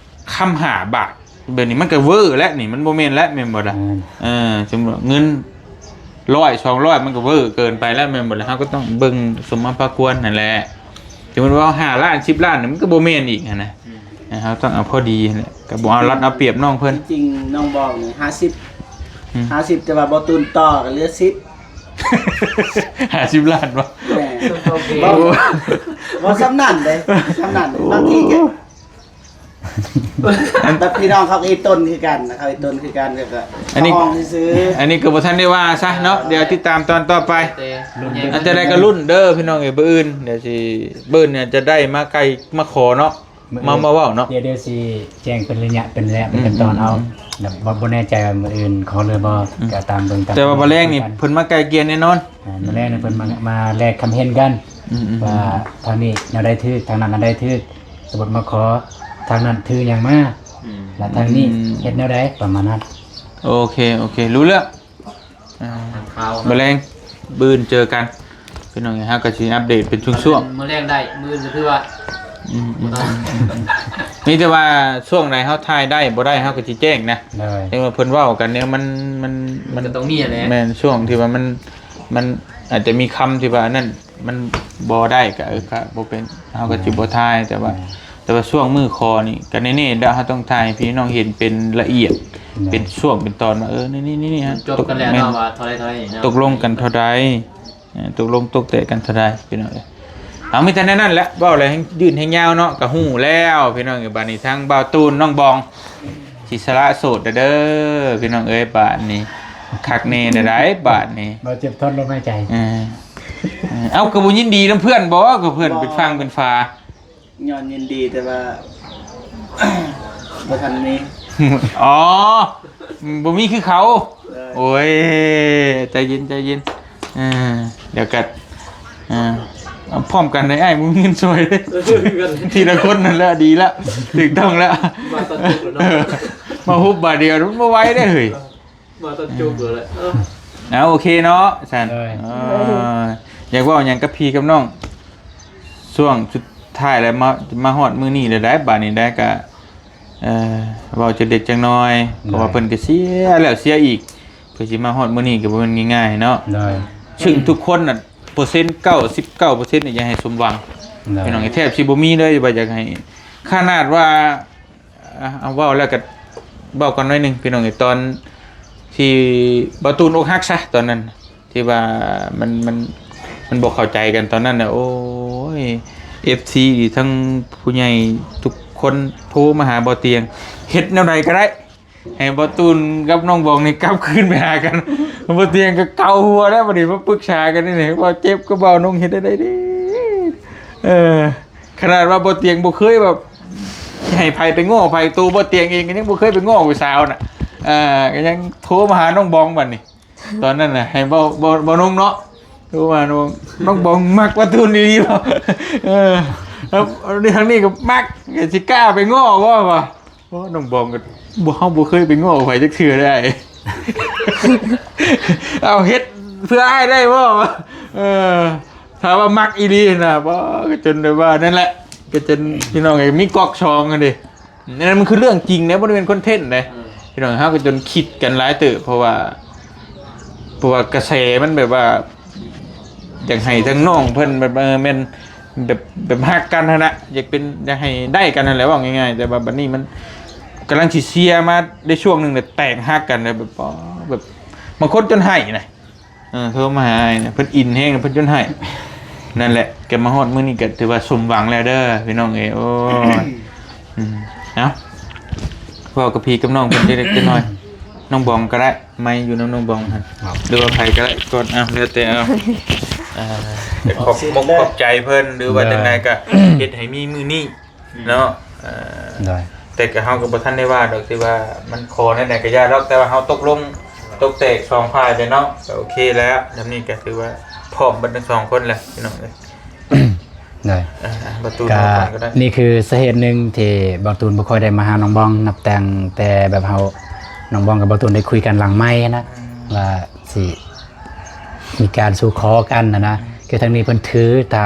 ຄຳຫ້າບາດ ແບບນີ້ມັນກໍເວີແລ້ວນີ້ ມັນບໍ່ແມ່ນແລ້ວ ແມ່ນບໍ່ລະ? ແມ່ນ ເອີ ສົມມຸດວ່າເງິນຮ້ອຍ ສອງຮ້ອຍ ມັນກໍເວີເກີນໄປແລ້ວ ແມ່ນບໍ່ລະ? ເຮົາກໍຕ້ອງເບິ່ງສົມມາພາຄວນຫັ້ນແຫຼະ. ສົມມຸດວ່າຫ້າລ້ານ ສິບລ້ານ ມັນກໍບໍ່ແມ່ນອີກຫັ້ນນະ. ອືມ ເຮົາຕ້ອງເອົາພໍດີຫັ້ນແຫຼະ ກໍບໍ່ເອົາລັດເອົາປຽບນ້ອງເພິ່ນ. ຈິງໆ ນ້ອງບອກນີ້ຫ້າສິບ ອືມ ຫ້າສິບ ແຕ່ວ່າບໍ່ຕຸນຕໍ່ກໍເຫຼືອສິບ ຫ້າສິບລ້ານບໍ່? ແມ່ນ ບໍ່ ບໍ່ສ່ຳນັ້ນເດ້ ສ່ຳນັ້ນ. ໂອ້ ບາງທີກໍ ແບບພີ່ນ້ອງເຂົາກໍອີ່ຕົນຄືກັນ ເຂົາອີ່ຕົນຄືກັນ ແລ້ວກໍ ອັນນີ້ ເຂົາຮ້ອງຊື່ໆ. ອັນນີ້ກໍບໍ່ທັນໄດ້ວ່າຊະເນາະ ເອີ ດຽວຕິດຕາມຕອນຕໍ່ໄປ. ແຕ່ ອາດຈະໄດ້ກໍລຸ້ນເດີພີ່ນ້ອງເອີຍ ມື້ອື່ນ ດຽວຊິ ມື້ອື່ນນີ້ຈະໄດ້ມາໄກ່ມາຂໍເນາະ ມາ ມາເວົ້າເນາະ. ດຽວ ດຽວຊິແຈ້ງເປັນໄລຍະ ເປັນໄລຍະ ເປັນຂັ້ນຕອນເອົາ. ອືມ ແລ້ວບໍ່ ບໍ່ແນ່ໃຈວ່າມື້ອື່ນຂໍຫຼືບໍ່ ອືມ ກໍຕາມເບິ່ງຕາມ. ແຕ່ວ່າມື້ແລງນີ້ເພິ່ນມາໄກ່ເກ່ຍແນ່ນອນ. ອ່າ ມື້ແລງນີ້ເພິ່ນມາ ມາແລກຄຳເຫັນກັນ ອືມ ວ່າທາງນີ້ແນວໃດຖືກ ທາງນັ້ນແນວໃດຖືກ. ສົມມຸດມາຂໍ ທາງນັ້ນຖືຫຍັງມາ ອືມ ແລ້ວທາງນີ້ ອືມ ເຮັດແນວໃດ ປະມານນັ້ນ. ໂອເຄ ໂອເຄ ຮູ້ເລື່ອງ. ອ່າ ທາງຂ່າວ ມື້ແລງ ມື້ອື່ນເຈີກັນ ພີ່ນ້ອງເອີຍ. ເຮົາກໍຊິອັບເດດເປັນຊ່ວງໆ. ມື້ແລງໄດ້ ມື້ອື່ນກໍຖືວ່າ ອືມ ບໍ່ຕ້ອງ ມີແຕ່ວ່າຊ່ວງໃດເຮົາຖ່າຍໄດ້ບໍ່ໄດ້ ເຮົາກໍຊິແຈ້ງນະ. ໂດຍ ເຖິງວ່າເພິ່ນເວົ້າກັນແນວມັນ ມັນ ມັນກໍຕ້ອງມີແຫຼະ. ແມ່ນ ຊ່ວງທີ່ວ່າມັນ ມັນ ອາດຈະມີຄຳທີ່ວ່າອັນນັ້ນມັນບໍ່ໄດ້ ກໍ ເອີ ກໍບໍ່ເປັນ ເຮົາກໍຊິບໍ່ຖ່າຍ ແຕ່ວ່າ ແມ່ນ ແຕ່ວ່າຊ່ວງມື້ຂໍນີ້ກໍແນ່ໆ ແລ້ວເຮົາຕ້ອງຖ່າຍໃຫ້ພີ່ນ້ອງເຫັນເປັນລະອຽດ ແມ່ນ ເປັນຊ່ວງເປັນຕອນວ່າ ເອີ ນີ້ໆໆ ມັນຈົບກັນແລ້ວເນາະ ວ່າເທົ່າໃດໆນີ້ເນາະ ຕົກລົງກັນເທົ່າໃດ ເອີ ຕົກລົງຕົກແຕກກັນເທົ່າໃດ ພີ່ນ້ອງເອີຍ. ເອົາ ມີແຕ່ແນວນັ້ນແຫຼະ ເວົ້າແລ້ວແຮ່ງຢືນແຮ່ງຍາວເນາະ ກໍຮູ້ແລ້ວພີ່ນ້ອງເອີຍ. ບາດນີ້ທາງບ່າວຕູນ ນ້ອງບອງ ຊິສະຫຼະໂສດແລ້ວເດີ ພີ່ນ້ອງເອີຍ. ບາດນີ້ຄັກແນ່ແລ້ວໃດ໋ ບາດນີ້ ບໍ່ເຈັບ ທົນລົມຫາຍໃຈ ເອີ ເອີ ເອົ້າ ກໍບໍ່ຍິນດີນຳເພື່ອນບໍ ກໍເພື່ອນເປັນຝັ່ງເປັນຝາ. ຍ້ອນຍິນດີແຕ່ວ່າ ບໍ່ທັນມີ ອໍ ບໍ່ມີຄືເຂົາ ເອີ ໂອ້ຍ ໃຈເຢັນ ໃຈເຢັນ ເອີ ດຽວກັນ ເອີ ເອົາພ້ອມກັນເລີຍ ອ້າຍບໍ່ມີເງິນຊ່ອຍເດ້ ເອີ ຄືກັນ ທີລະຄົນນັ້ນແຫຼະ ດີລະ ຖືກຕ້ອງລະ ມາຕັດຈົບແລ້ວເນາະ ເອີ ມາຮຸບບາດດຽວ ມັນບໍ່ໄຫວເດ້ເຮີ້ຍ ມາຕັດຈົບແລ້ວແຫຼະ ເອີ ເອົາ ໂອເຄເນາະ ຊັ້ນ ໂດຍ ເອີ ຢາກເວົ້າຫຍັງກັບພີ່ກັບນ້ອງ ຊ່ວງສຸດທ້າຍແລ້ວ ມາ ມາຮອດມື້ນີ້ແລ້ວໃດ໋ ບາດນີ້ໄດ໋ ກະ ເອີ ເວົ້າຈັກເລັກຈັກນ້ອຍ ເພາະວ່າ ໂດຍ ເພິ່ນກໍເສຍແລ້ວເສຍອີກ ເພື່ອຊິມາຮອດມື້ນີ້ກໍບໍ່ແມ່ນງ່າຍໆເນາະ ໂດຍ ຊຶ່ງທຸກຄົນນະ ເປີເຊັນ ເກົ້າສິບເກົ້າເປີເຊັນນີ້ ຢາກໃຫ້ສົມຫວັງ ໂດຍ ພີ່ນ້ອງ ແທບຊິບໍ່ມີເລີຍວ່າຢາກໃຫ້ ຂະໜາດວ່າ ອ່າ ເອົາ ເວົ້າແລ້ວກໍເວົ້າກ່ອນໜ້ອຍໜຶ່ງ ພີ່ນ້ອງເອີຍ ຕອນທີ່ບ່າວຕູນອົກຫັກຊະ ຕອນນັ້ນ ທີ່ວ່າມັນ ມັນ ມັນບໍ່ເຂົ້າໃຈກັນຕອນນັ້ນນະ ໂອ້ຍ ເອັຟຊີ ທັງຜູ້ໃຫຍ່ທຸກຄົນໂທມາຫາບ່າວຕຽງ ເຮັດແນວໃດກໍໄດ້ ໃຫ້ບ່າວຕູນກັບນ້ອງບອງນີ້ກັບຄືນໄປຫາກັນ ບ່າວຕຽງກໍເກົາຫົວແລ້ວ ບັດນີ້ມາປຶກສາກັນນີ້ ວ່າເຈັບກັບບ່າວນົງ ເຮັດແນວໃດດີ ເອີ ຂະໜາດວ່າບ່າວຕຽງບໍ່ເຄີຍແບບໃຫ້ໃຜໄປງໍ້ໃຜ ໂຕບ່າວຕຽງເອງກໍຍັງບໍ່ເຄີຍໄປງໍ້ຜູ້ສາວນະ ເອີ ກໍຍັງໂທມາຫານ້ອງບອງບັດນີ້ ຕອນນັ້ນນະ ໃຫ້ບ່າວ ບ່າວ ບ່າວນົງເນາະ ໂທມາ ນ້ອງ ນ້ອງບອງມັກບ່າວຕູນອີ່ຫຼີບໍ່ ເອີ ແລ້ວທາງນີ້ກໍມັກ ກໍຊິກ້າໄປງໍ້ບໍ່ວະ ໂອ້ ນ້ອງບອງກໍບໍ່ ເຮົາບໍ່ເຄີຍໄປງໍ້ໃຜຈັກເທື່ອເດ້ ເອົາ ເຮັດເພື່ອອ້າຍໄດ້ບໍ່ ເອີ ຖ້າວ່າມັກອີ່ຫຼີນະ ບໍ່ ກໍຈົນແບບວ່ານັ້ນແຫຼະ ກໍຈົນ ພີ່ນ້ອງເອີຍ ມີກອກສອງຫັ້ນເດ້ ອັນນັ້ນມັນຄືເລື່ອງຈິງເດ້ ບໍ່ໄດ້ແມ່ນຄອນເທັນເດ້ ເອີ ພີ່ນ້ອງ ເຮົາກໍຈົນຄິດກັນຫຼາຍເຕີບ ເພາະວ່າ ເພາະວ່າກະແສມັນແບບວ່າ ຢາກໃຫ້ທາງນ້ອງເພິ່ນແບບ ເອີ ແມ່ນແບບ ແບບຮັກກັນຫັ້ນນະ ຢາກເປັນ ຢາກໃຫ້ໄດ້ກັນຫັ້ນແຫຼະ ເວົ້າງ່າຍໆ ແຕ່ວ່າບັດນີ້ມັນກຳລັງຊິເຊຍມາໄດ້ຊ່ວງໜຶ່ງ ແລ້ວແຕກຫັກກັນ ແລ້ວແບບ ອໍ ແບບບາງຄົນຈົນໄຫ້ນະ ເອີ ໂທມາຫາອ້າຍນະ ເພິ່ນອິນແຮງ ເພິ່ນຈົນໄຫ້ ນັ້ນແຫຼະ ກໍມາຮອດມື້ນີ້ກໍຖືວ່າສົມຫວັງແລ້ວເດີ ພີ່ນ້ອງເອີຍ ໂອ້ຍ ອືມ ເອົາ ເວົ້າກັບພີ່ກັບນ້ອງເພິ່ນເລັກໆນ້ອຍໆ ນ້ອງບອງກໍໄດ້ ໄມຢູ່ນຳນ້ອງບອງຫັ້ນ ເວົ້າ ຫຼືວ່າໃຜກໍໄດ້ກ່ອນ ເອົາ ແລ້ວແຕ່ເອົາ ອ່າ ຂອບ ຂອບໃຈເພິ່ນ ຫຼືວ່າ ໂດຍ ຈັ່ງໃດກໍເຮັດໃຫ້ມີມື້ນີ້ເນາະ ເອີ ໂດຍ ແຕ່ກໍເຮົາກໍບໍ່ທັນໄດ້ວ່າດອກ ທີ່ວ່າມັນຂໍແນວໃດກໍຢ່າດອກ ແຕ່ວ່າເຮົາຕົກລົງຕົກແຕກສອງຝ່າຍແລ້ວເນາະ ກໍໂອເຄແລ້ວ ແນວນີ້ກໍຖືວ່າພ້ອມເບິດທັງສອງຄົນແລ້ວ ພີ່ນ້ອງເອີຍ. ໂດຍ ອ່າ ປະຕູ ກໍ ກໍໄດ້ ນີ້ຄືສາເຫດໜຶ່ງທີ່ບ່າວຕູນບໍ່ຄ່ອຍໄດ້ມາຫານ້ອງບອງ ນັບຕັ້ງແຕ່ແບບເຮົາ ນ້ອງບອງກັບບ່າວຕູນໄດ້ຄຸຍກັນຫຼັງໄມນະ ອືມ ວ່າຊິມີການສູ່ຂໍກັນນະນະ ອືມ ຄືທາງນີ້ເພິ່ນຖື ຖ້າ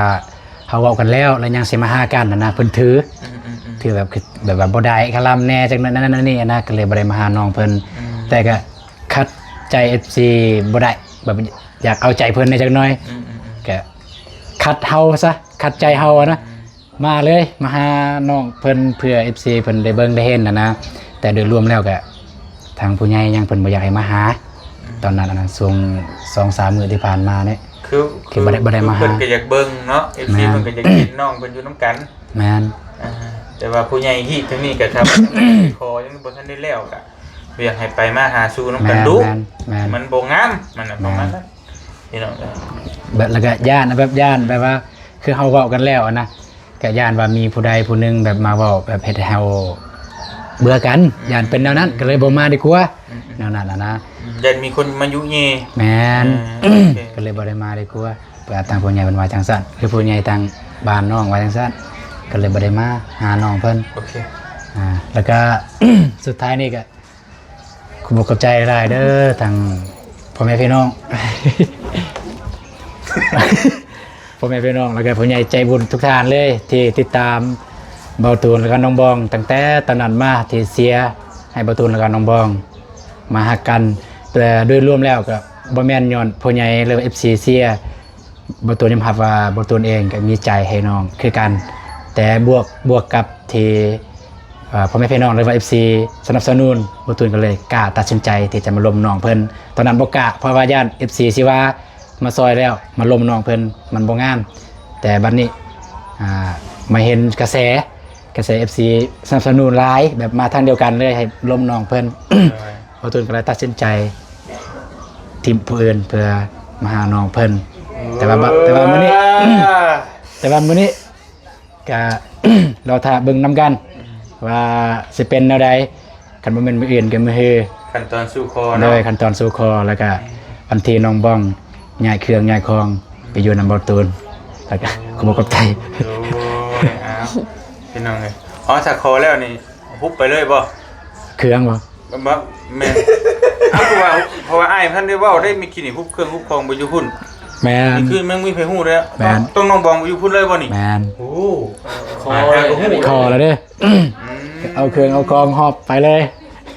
ເຮົາເວົ້າກັນແລ້ວ ແລ້ວຍັງຊິມາຫາກັນນະນະ ເພິ່ນຖື ອືມໆໆ ຖືແບບ ຄືແບບວ່າບໍ່ໄດ້ຄະລຳແດ່ ຈັກນັ້ນນັ້ນນີ້ນະ ກໍເລີຍບໍ່ໄດ້ມາຫານ້ອງເພິ່ນ ອືມ ແຕ່ກໍຂັດໃຈເອັຟຊີບໍ່ໄດ້ ແບບຢາກເອົາໃຈເພິ່ນແດ່ຈັກໜ້ອຍ ອືມໆໆ ກໍຂັດເຮົາຊະ ຂັດໃຈເຮົາອະນະ ອືມ ມາເລີຍ ມາຫານ້ອງເພິ່ນ ເພື່ອເອັຟຊີເພິ່ນໄດ້ເບິ່ງໄດ້ເຫັນຫັ້ນນະ ແຕ່ໂດຍລວມແລ້ວກະ ທາງຜູ້ໃຫຍ່ຍັງເພິ່ນບໍ່ຢາກໃຫ້ມາຫາ ອືມ ຕອນນັ້ນຫັ້ນນະ ຊ່ວງສອງສາມມື້ທີ່ຜ່ານມານີ້ ຄື ຄືບໍ່ໄດ້ ບໍ່ໄດ້ມາຫາ ເພິ່ນກໍຢາກເບິ່ງເນາະ ເອັຟຊີ ແມ່ນ ເພິ່ນກໍຢາກເຫັນນ້ອງເພິ່ນຢູ່ນຳກັນ ແມ່ນ ອ່າ ແຕ່ວ່າຜູ້ໃຫຍ່ຮີດທາງນີ້ກໍ ຖ້າຂໍຍັງບໍ່ທັນໄດ້ແລ້ວ ກໍຢາກໃຫ້ໄປມາຫາສູ່ນຳກັນດຸ ແມ່ນໆໆ ມັນບໍ່ງາມ ມັນນະ ປະມານນັ້ນ ພີ່ນ້ອງເອີຍ ແບບ ແລ້ວກໍຢ້ານນະ ແບບຢ້ານ ແບບວ່າ ຄືເຮົາເວົ້າກັນແລ້ວອະນະ ກໍຢ້ານວ່າມີຜູ້ໃດຜູ້ໜຶ່ງແບບມາເວົ້າ ແບບເຮັດໃຫ້ເຮົາເບື່ອກັນ ອືມ ຢ້ານເປັນແນວນັ້ນ ກໍເລີຍບໍ່ມາດີກວ່າ ອືມ ແນວນັ້ນນະນະ ອືມ ຢ້ານມີຄົນມາຍຸແຍ່ ແມ່ນ ເອີ ໂອເຄ ກໍເລີຍບໍ່ໄດ້ມາດີກວ່າ ເພາະວ່າທາງຜູ້ໃຫຍ່ເພິ່ນວ່າຈັ່ງຊັ້ນ ຄືຜູ້ໃຫຍ່ທາງບ້ານນ້ອງວ່າຈັ່ງຊັ້ນ ກໍເລີຍບໍ່ໄດ້ມາຫານ້ອງເພິ່ນ ໂອເຄ ອ່າ ແລ້ວກໍ ສຸດທ້າຍນີ້ກໍ ຂໍຂອບໃຈຫຼາຍເດີ ທັງພໍ່ແມ່ພີ່ນ້ອງ ພໍ່ແມ່ພີ່ນ້ອງ ແລ້ວກໍຜູ້ໃຫຍ່ໃຈບຸນທຸກທ່ານເລີຍ ທີ່ຕິດຕາມບ່າວຕູນ ແລ້ວກໍນ້ອງບອງ ຕັ້ງແຕ່ຕອນນັ້ນມາ ທີ່ເຊຍໃຫ້ບ່າວຕູນ ແລ້ວກໍນ້ອງບອງ ມາຮັກກັນ ແຕ່ໂດຍລວມແລ້ວກໍບໍ່ແມ່ນຍ້ອນຜູ້ໃຫຍ່ ຫຼື ເອັຟຊີ ເຊຍ ບໍ່ຕູນຍອມຮັບວ່າບໍ່ຕູນເອງກໍມີໃຈໃຫ້ນ້ອງຄືກັນ, ແຕ່ບວກ ບວກກັບທີ່ ເອີ່ ພໍ່ແມ່ພີ່ນ້ອງ ຫຼືວ່າ ເອັຟຊີ ສະໜັບສະໜູນ, ບໍ່ຕູນກໍເລີຍກ້າຕັດສິນໃຈທີ່ຈະມາລົມນ້ອງເພິ່ນ. ຕອນນັ້ນບໍ່ກ້າ ເພາະວ່າຢ້ານ ເອັຟຊີ ຊິວ່າມາຊ່ອຍແລ້ວມາລົມນ້ອງເພິ່ນ ມັນບໍ່ງາມ. ແຕ່ບັດນີ້ ອ່າ ມາເຫັນກະແສ ກະແສ ເອັຟຊີ ສະໜັບສະໜູນຫຼາຍ ແບບມາທາງດຽວກັນເລີຍ ໃຫ້ລົມນ້ອງເພິ່ນ. ໂດຍ ບ່າວຕູນກໍເລີຍຕັດສິນໃຈຖິ້ມຜູ້ອື່ນເພື່ອມາຫານ້ອງເພິ່ນ. ແຕ່ວ່າ ແຕ່ວ່າມື້ນີ້ ແຕ່ວ່າມື້ນີ້ກະລໍຖ້າເບິ່ງນຳກັນວ່າຊິເປັນແນວໃດ. ຄັນບໍ່ແມ່ນມື້ອື່ນກໍມື້ຮື. ຂັ້ນຕອນສູ່ຂໍເນາະ. ໂດຍ ຂັ້ນຕອນສູ່ຂໍ ແລ້ວກະວັນທີ່ນ້ອງບອງຍ້າຍເຄື່ອງຍ້າຍຂອງໄປຢູ່ນຳບ່າວຕູນ ແລ້ວກະຂອບອົກຂອບໃຈ. ໂອ້ຍ ອ້າວ ພີ່ນ້ອງເອີຍ. ອໍ ຖ້າຂໍແລ້ວນີ້ ຮຸບໄປເລີຍບໍ່? ເຄື່ອງບໍ່? ບໍ່ ແມ່ນ. ເອົ້າ ເພາະວ່າ ເພາະວ່າອ້າຍພັນໄດ້ເວົ້າໄດ້ ມີກີ້ນີ້ ຮຸບເຄື່ອງຮຸບຂອງໄປຢູ່ພຸ້ນ. ແມ່ນ. ນີ້ຄືຍັງມີໃຜຮູ້ເດ້. ແມ່ນ. ຕ້ອງ ຕ້ອງນ້ອງບອງໄປຢູ່ພຸ້ນເລີຍບໍ່ນີ້? ແມ່ນ. ໂອ້ ຂໍເລີຍ ຂໍແລ້ວເດ້. ອືມ ເອົາເຄື່ອງເອົາຂອງຫອບໄປເລີຍ.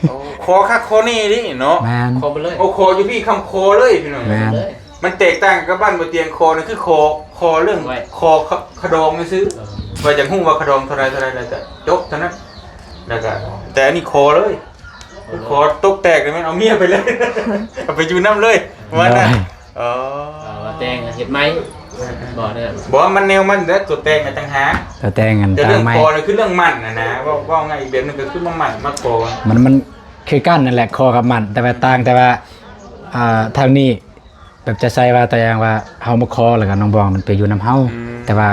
ໂອ້ ຂໍຄັກຂໍແນ່ເດ້ເນາະ. ແມ່ນ. ຂໍໄປເລີຍ. ໂອ້ ຂໍຢູ່ພີ້ຄຳຂໍເລີຍ ພີ່ນ້ອງ. ແມ່ນ. ມັນແຕກຕ່າງກັບບ້ານບໍ່ຕຽງຂໍນີ້ ຄືຂໍ ຂໍເລື່ອງ ຂໍຂະດອງຊື່ໆ. ເອີ ວ່າຢາກຮູ້ວ່າຂະດອງເທົ່າໃດເທົ່າໃດ ແລ້ວກໍຈົບເທົ່ານັ້ນ. ແລ້ວກໍ ແຕ່ອັນນີ້ຂໍເລີຍ ຂໍຕົກແຕກນີ້ແມ່ນເອົາເມຍໄປເລີຍ ເອົາໄປຢູ່ນຳເລີຍ ປະມານນັ້ນ. ໂດຍ ອໍ ເອີ ວ່າແຕ່ງເຮັດໃໝ່ ບໍ່ເດີ. ບໍ່ ມັນແນວມັນແຫຼະ ຕົວແຕ່ງຕ່າງຫາກ. ຕົວແຕ່ງອັນ ແຕ່ເລື່ອງຂໍນີ້ຄືເລື່ອງໝັ້ນນະນະ ເວົ້າ ເວົ້າງ່າຍອີກແບບໜຶ່ງກໍຄືມາໝັ້ນມາຂໍ. ມັນ ມັນຄືກັນນັ້ນແຫຼະ ຂໍກັບໝັ້ນ ແຕ່ວ່າຕ່າງ ແຕ່ວ່າ ອ່າ ທາງນີ້ ແບບຈະໃສ່ວ່າ ຕົວຢ່າງວ່າເຮົາມາຂໍ ແລ້ວກໍນ້ອງບອງມັນໄປຢູ່ນຳເຮົາ. ອືມ ແຕ່ວ່າ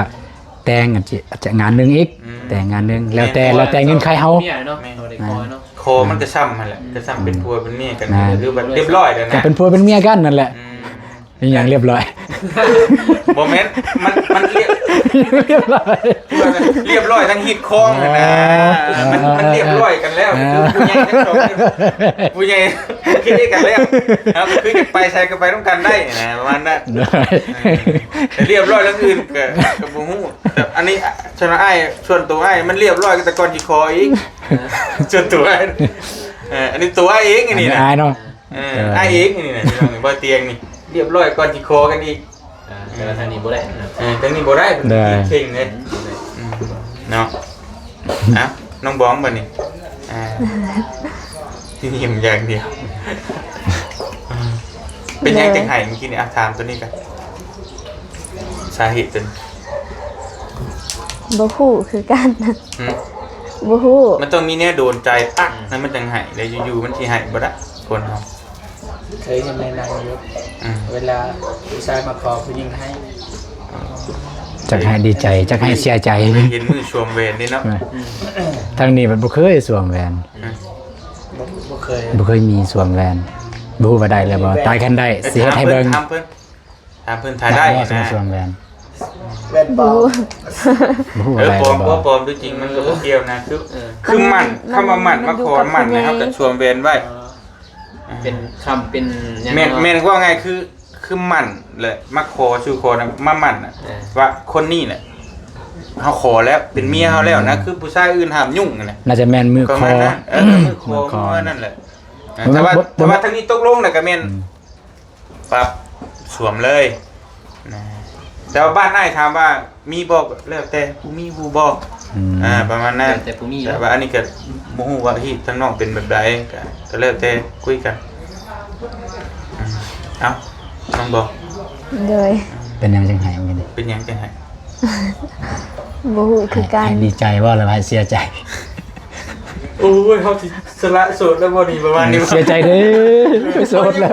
ແຕ່ງອາດຈະ ອາດຈະງານໜຶ່ງອີກ. ອືມ ແຕ່ງງານໜຶ່ງ ແລ້ວແຕ່ ແມ່ນ ແລ້ວແຕ່ເງື່ອນໄຂເຮົາ. ແມ່ນ ເນາະ ເຮົາໄດ້ຂໍເນາະ. ອືມ ຂໍມັນກໍຊ້ຳຫັ້ນແຫຼະ ອືມ ກໍຊ້ຳເປັນຜົວເປັນເມຍກັນ. ແມ່ນ ຫຼືວ່າລຽບຮ້ອຍແລ້ວນະ. ກໍເປັນຜົວເປັນເມຍກັນນັ້ນແຫຼະ. ອືມ ອີຫຍັງລຽບຮ້ອຍ? ບໍ່ແມ່ນ ມັນ ມັນລຽບ ລຽບຮ້ອຍ ລຽບຮ້ອຍທັງຮີດຄອງຫັ້ນນະ. ອໍ ມັນ ມັນລຽບຮ້ອຍກັນແລ້ວ. ອໍ ຄືຜູ້ໃຫຍ່ທັງສອງ ຜູ້ໃຫຍ່ໂອເຄກັນແລ້ວ ເຮົາກໍຄືຈະໄປໃສກໍໄປນຳກັນໄດ້ນະ ປະມານນັ້ນ. ໂດຍ ເອີ ແຕ່ລຽບຮ້ອຍເລື່ອງອື່ນກໍ ກໍບໍ່ຮູ້. ແຕ່ອັນນີ້ສ່ວນອ້າຍ ສ່ວນຕົວອ້າຍມັນລຽບຮ້ອຍຕັ້ງແຕ່ກ່ອນຊິຂໍອີກ. ສ່ວນຕົວອ້າຍ ເອີ ອັນນີ້ຕົວອ້າຍເອງອັນນີ້ນະ ອ້າຍເນາະ. ເອີ ເອີ ອ້າຍເອງນີ້ນະ ພີ່ນ້ອງ ບໍ່ຕຽງນີ້ລຽບຮ້ອຍກ່ອນຊິຂໍກັນອີກ. ອ່າ ແຕ່ວ່າທາງນີ້ບໍ່ໄດ້ນະ. ເອີ ທາງນີ້ບໍ່ໄດ້ ເພິ່ນເຄັ່ງເດ້. ອືມ ບໍ່ໄດ້ ອືມ ເນາະ. ເອົ້າ ນ້ອງບອງບັດນີ້ ອ່າ ຍິ້ມຢ່າງດຽວ. ເປັນຫຍັງ ໂດຍ ຈຶ່ງໄຫ້ເມື່ອກີ້ນີ້? ອ່ະ ຖາມຕົວນີ້ກ່ອນ ສາເຫດຕົວນີ້. ບໍ່ຮູ້ຄືກັນ. ຫື? ບໍ່ຮູ້. ມັນຕ້ອງມີແນວໂດນໃຈ ປັກ ອືມ ນັ້ນມັນຈັ່ງໄຫ້ ແລ້ວຢູ່ໆມັນຊິໄຫ້ບໍ່ໄດ້ ຄົນເຮົາ. ເຄີຍເຫັນໃນໜັງຢູ່. ອືມ ເວລາຜູ້ຊາຍມາຂໍຜູ້ຍິງໃຫ້ ຈັກໃຫ້ດີໃຈ ຈັກໃຫ້ເສຍໃຈ. ເຄີຍເຫັນມື້ສວມແຫວນນີ້ເນາະ. ແມ່ນ. ອືມ ທາງນີ້ມັນບໍ່ເຄີຍສວມແຫວນ. ອືມ ບໍ່ ບໍ່ເຄີຍ ບໍ່ເຄີຍມີສວມແຫວນ. ບໍ່ຮູ້ວ່າໄດ້ຫຼືບໍ່. ຕາຍຄັນໄດ້ ຊິເຮັດໃຫ້ເບິ່ງ. ຖາມເພິ່ນ ຖາມເພິ່ນ ຖ້າໄດ້ນະ ສວມແຫວນ. ແຫວນປອມ ບໍ່ຮູ້ ບໍ່ຮູ້ວ່າໄດ້ຫຼືບໍ່. ເອີ ປອມ ບໍ່ປອມ ຕົວຈິງມັນກໍບໍ່ກ່ຽວນະ. ຄື ເອີ ຄືໝັ້ນ ຄຳວ່າໝັ້ນ ມາຂໍໝັ້ນໃຫ້ເຮົາກໍສວມແຫວນໄວ້. ເປັນຄຳເປັນຫຍັງ ແມ່ນ ເນາະ. ແມ່ນ ເວົ້າງ່າຍຄື ຄືໝັ້ນແຫຼະ ມາຂໍສູ່ຂໍນະ ມາໝັ້ນນະ. ເອີ ວ່າຄົນນີ້ແຫຼະ ເຮົາຂໍແລ້ວ ເປັນເມຍເຮົາແລ້ວນະ. ອືມ ຄືຜູ້ຊາຍອື່ນຫ້າມຫຍຸ້ງຫັ້ນນະ. ໜ້າຈະແມ່ນມື້ຂໍ. ປະມານນັ້ນ. ເອີ ມື້ຂໍ ມື້ນັ້ນແຫຼະ. ເອີ ແຕ່ວ່ວ່າ ບໍ່ ແຕ່ວ່າ ບໍ່ ທາງນີ້ຕົກລົງແລ້ວກໍແມ່ນ ອືມ ປັບ ສວມເລີຍນະ. ແຕ່ວ່າບ້ານອ້າຍຖາມວ່າມີບໍ່ ແລ້ວແຕ່ຜູ້ມີຜູ້ບໍ່. ອືມ ອ່າ ປະມານນັ້ນ. ແລ້ວແຕ່ຜູ້ມີ. ແຕ່ວ່າອັນນີ້ກໍບໍ່ຮູ້ວ່າຮີດທາງນ້ອງເປັນແບບໃດ ກໍ ກໍແລ້ວແຕ່ຄຸຍກັນ. ອືມ ເອົ້າ ນ້ອງບອງ. ໂດຍ. ເປັນຫຍັງຈຶ່ງໄຫ້ມື້ນີ້? ເປັນຫຍັງຈຶ່ງໄຫ້? ບໍ່ຮູ້ຄືກັນ. ໃຫ້ ໃຫ້ດີໃຈບໍ່ ຫຼືວ່າໃຫ້ເສຍໃຈ? ໂອ້ຍ ເຮົາຊິສະຫຼະໂສດແລ້ວບໍ່ນີ້ ປະມານນີ້. ເສຍໃຈເດີ ໄປໂສດແລ້ວ.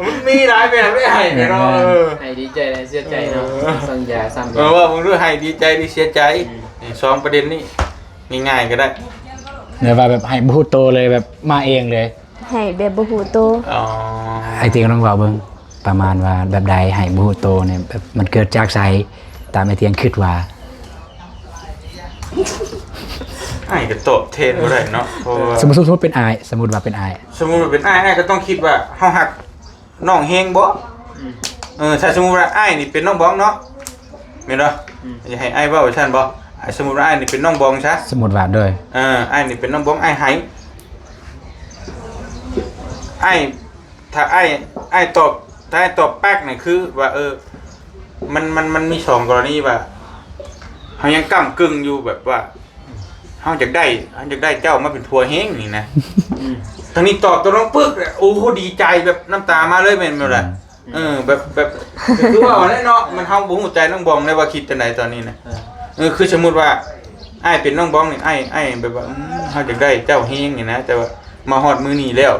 ມັນມີຫຼາຍແບບໄດ້ໃຫ້ເນາະ. ແມ່ນໆ. ເອີ ໃຫ້ດີໃຈ ໃຫ້ເສຍໃຈເນາະ. ເອີ ສັນຍາຊ້ຳ. ເອີ ວ່າເບິ່ງດູ ໃຫ້ດີໃຈ ຫຼືເສຍໃຈ. ອືມ ນີ້ ສອງປະເດັນນີ້ ງ່າຍໆກໍໄດ້. ແບບວ່າແບບໃຫ້ບໍ່ຮູ້ໂຕເລີຍ ແບບມາເອງເລີຍ. ໃຫ້ແບບບໍ່ຮູ້ໂຕ. ອໍ ອ້າຍຕິກລອງເວົ້າເບິ່ງ ປະມານວ່າແບບໃດ ໃຫ້ບໍ່ຮູ້ໂຕນີ້ ແບບມັນເກີດຈາກໃສ ຕາມອ້າຍຕຽງຄິດວ່າ? ອ້າຍກໍຕອບແທນບໍ່ໄດ້ເນາະ ເພາະວ່າ ສົມມຸດ ສົມມຸດເປັນອ້າຍ ສົມມຸດວ່າເປັນອ້າຍ ສົມມຸດວ່າເປັນອ້າຍ ອ້າຍກໍຕ້ອງຄິດວ່າເຮົາຮັກນ້ອງແຮງບໍ່? ອືມ ເອີ ຖ້າສົມມຸດວ່າອ້າຍນີ້ເປັນນ້ອງບອງເນາະ ແມ່ນບໍ່? ອືມ ຢາກໃຫ້ອ້າຍເວົ້າຊັ້ນບໍ່? ອ່າ ສົມມຸດວ່າອ້າຍນີ້ເປັນນ້ອງບອງຊະ ສົມມຸດວ່າ ໂດຍ ເອີ ອ້າຍນີ້ເປັນນ້ອງບອງ ອ້າຍໃຫ້ ອ້າຍ ຖ້າອ້າຍ ອ້າຍຕອບ ຖ້າໃຫ້ຕອບປັກນີ້ຄືວ່າ ເອີ ມັນ ມັນ ມັນມີສອງກໍລະນີວ່າ ເຮົາຍັງກ້ຳກຶ່ງຢູ່ ແບບວ່າ ເຮົາຢາກໄດ້ ເຮົາຢາກໄດ້ເຈົ້າມາເປັນຜົວແຮງນີ້ນະ. ອືມ ທາງນີ້ຕອບຕົກລົງປຶກ ໂອ້ ດີໃຈແບບນ້ຳຕາມາເລີຍ ແມ່ນບໍ່ລະ? ອືມ ເອີ ແບບ ແບບ ຄືວ່າແຫຼະເນາະ ມັນ ເຮົາບໍ່ຮູ້ໃຈນ້ອງບອງໄດ້ວ່າຄິດຈັ່ງໃດຕອນນີ້ນະ. ເອີ ເອີ ຄືສົມມຸດວ່າ ອ້າຍເປັນນ້ອງບອງນີ້ ອ້າຍ ອ້າຍແບບວ່າ ອືມ ເຮົາຢາກໄດ້ເຈົ້າແຮງນີ້ນະ ແຕ່ວ່າມາຮອດມື້ນີ້ແລ້ວ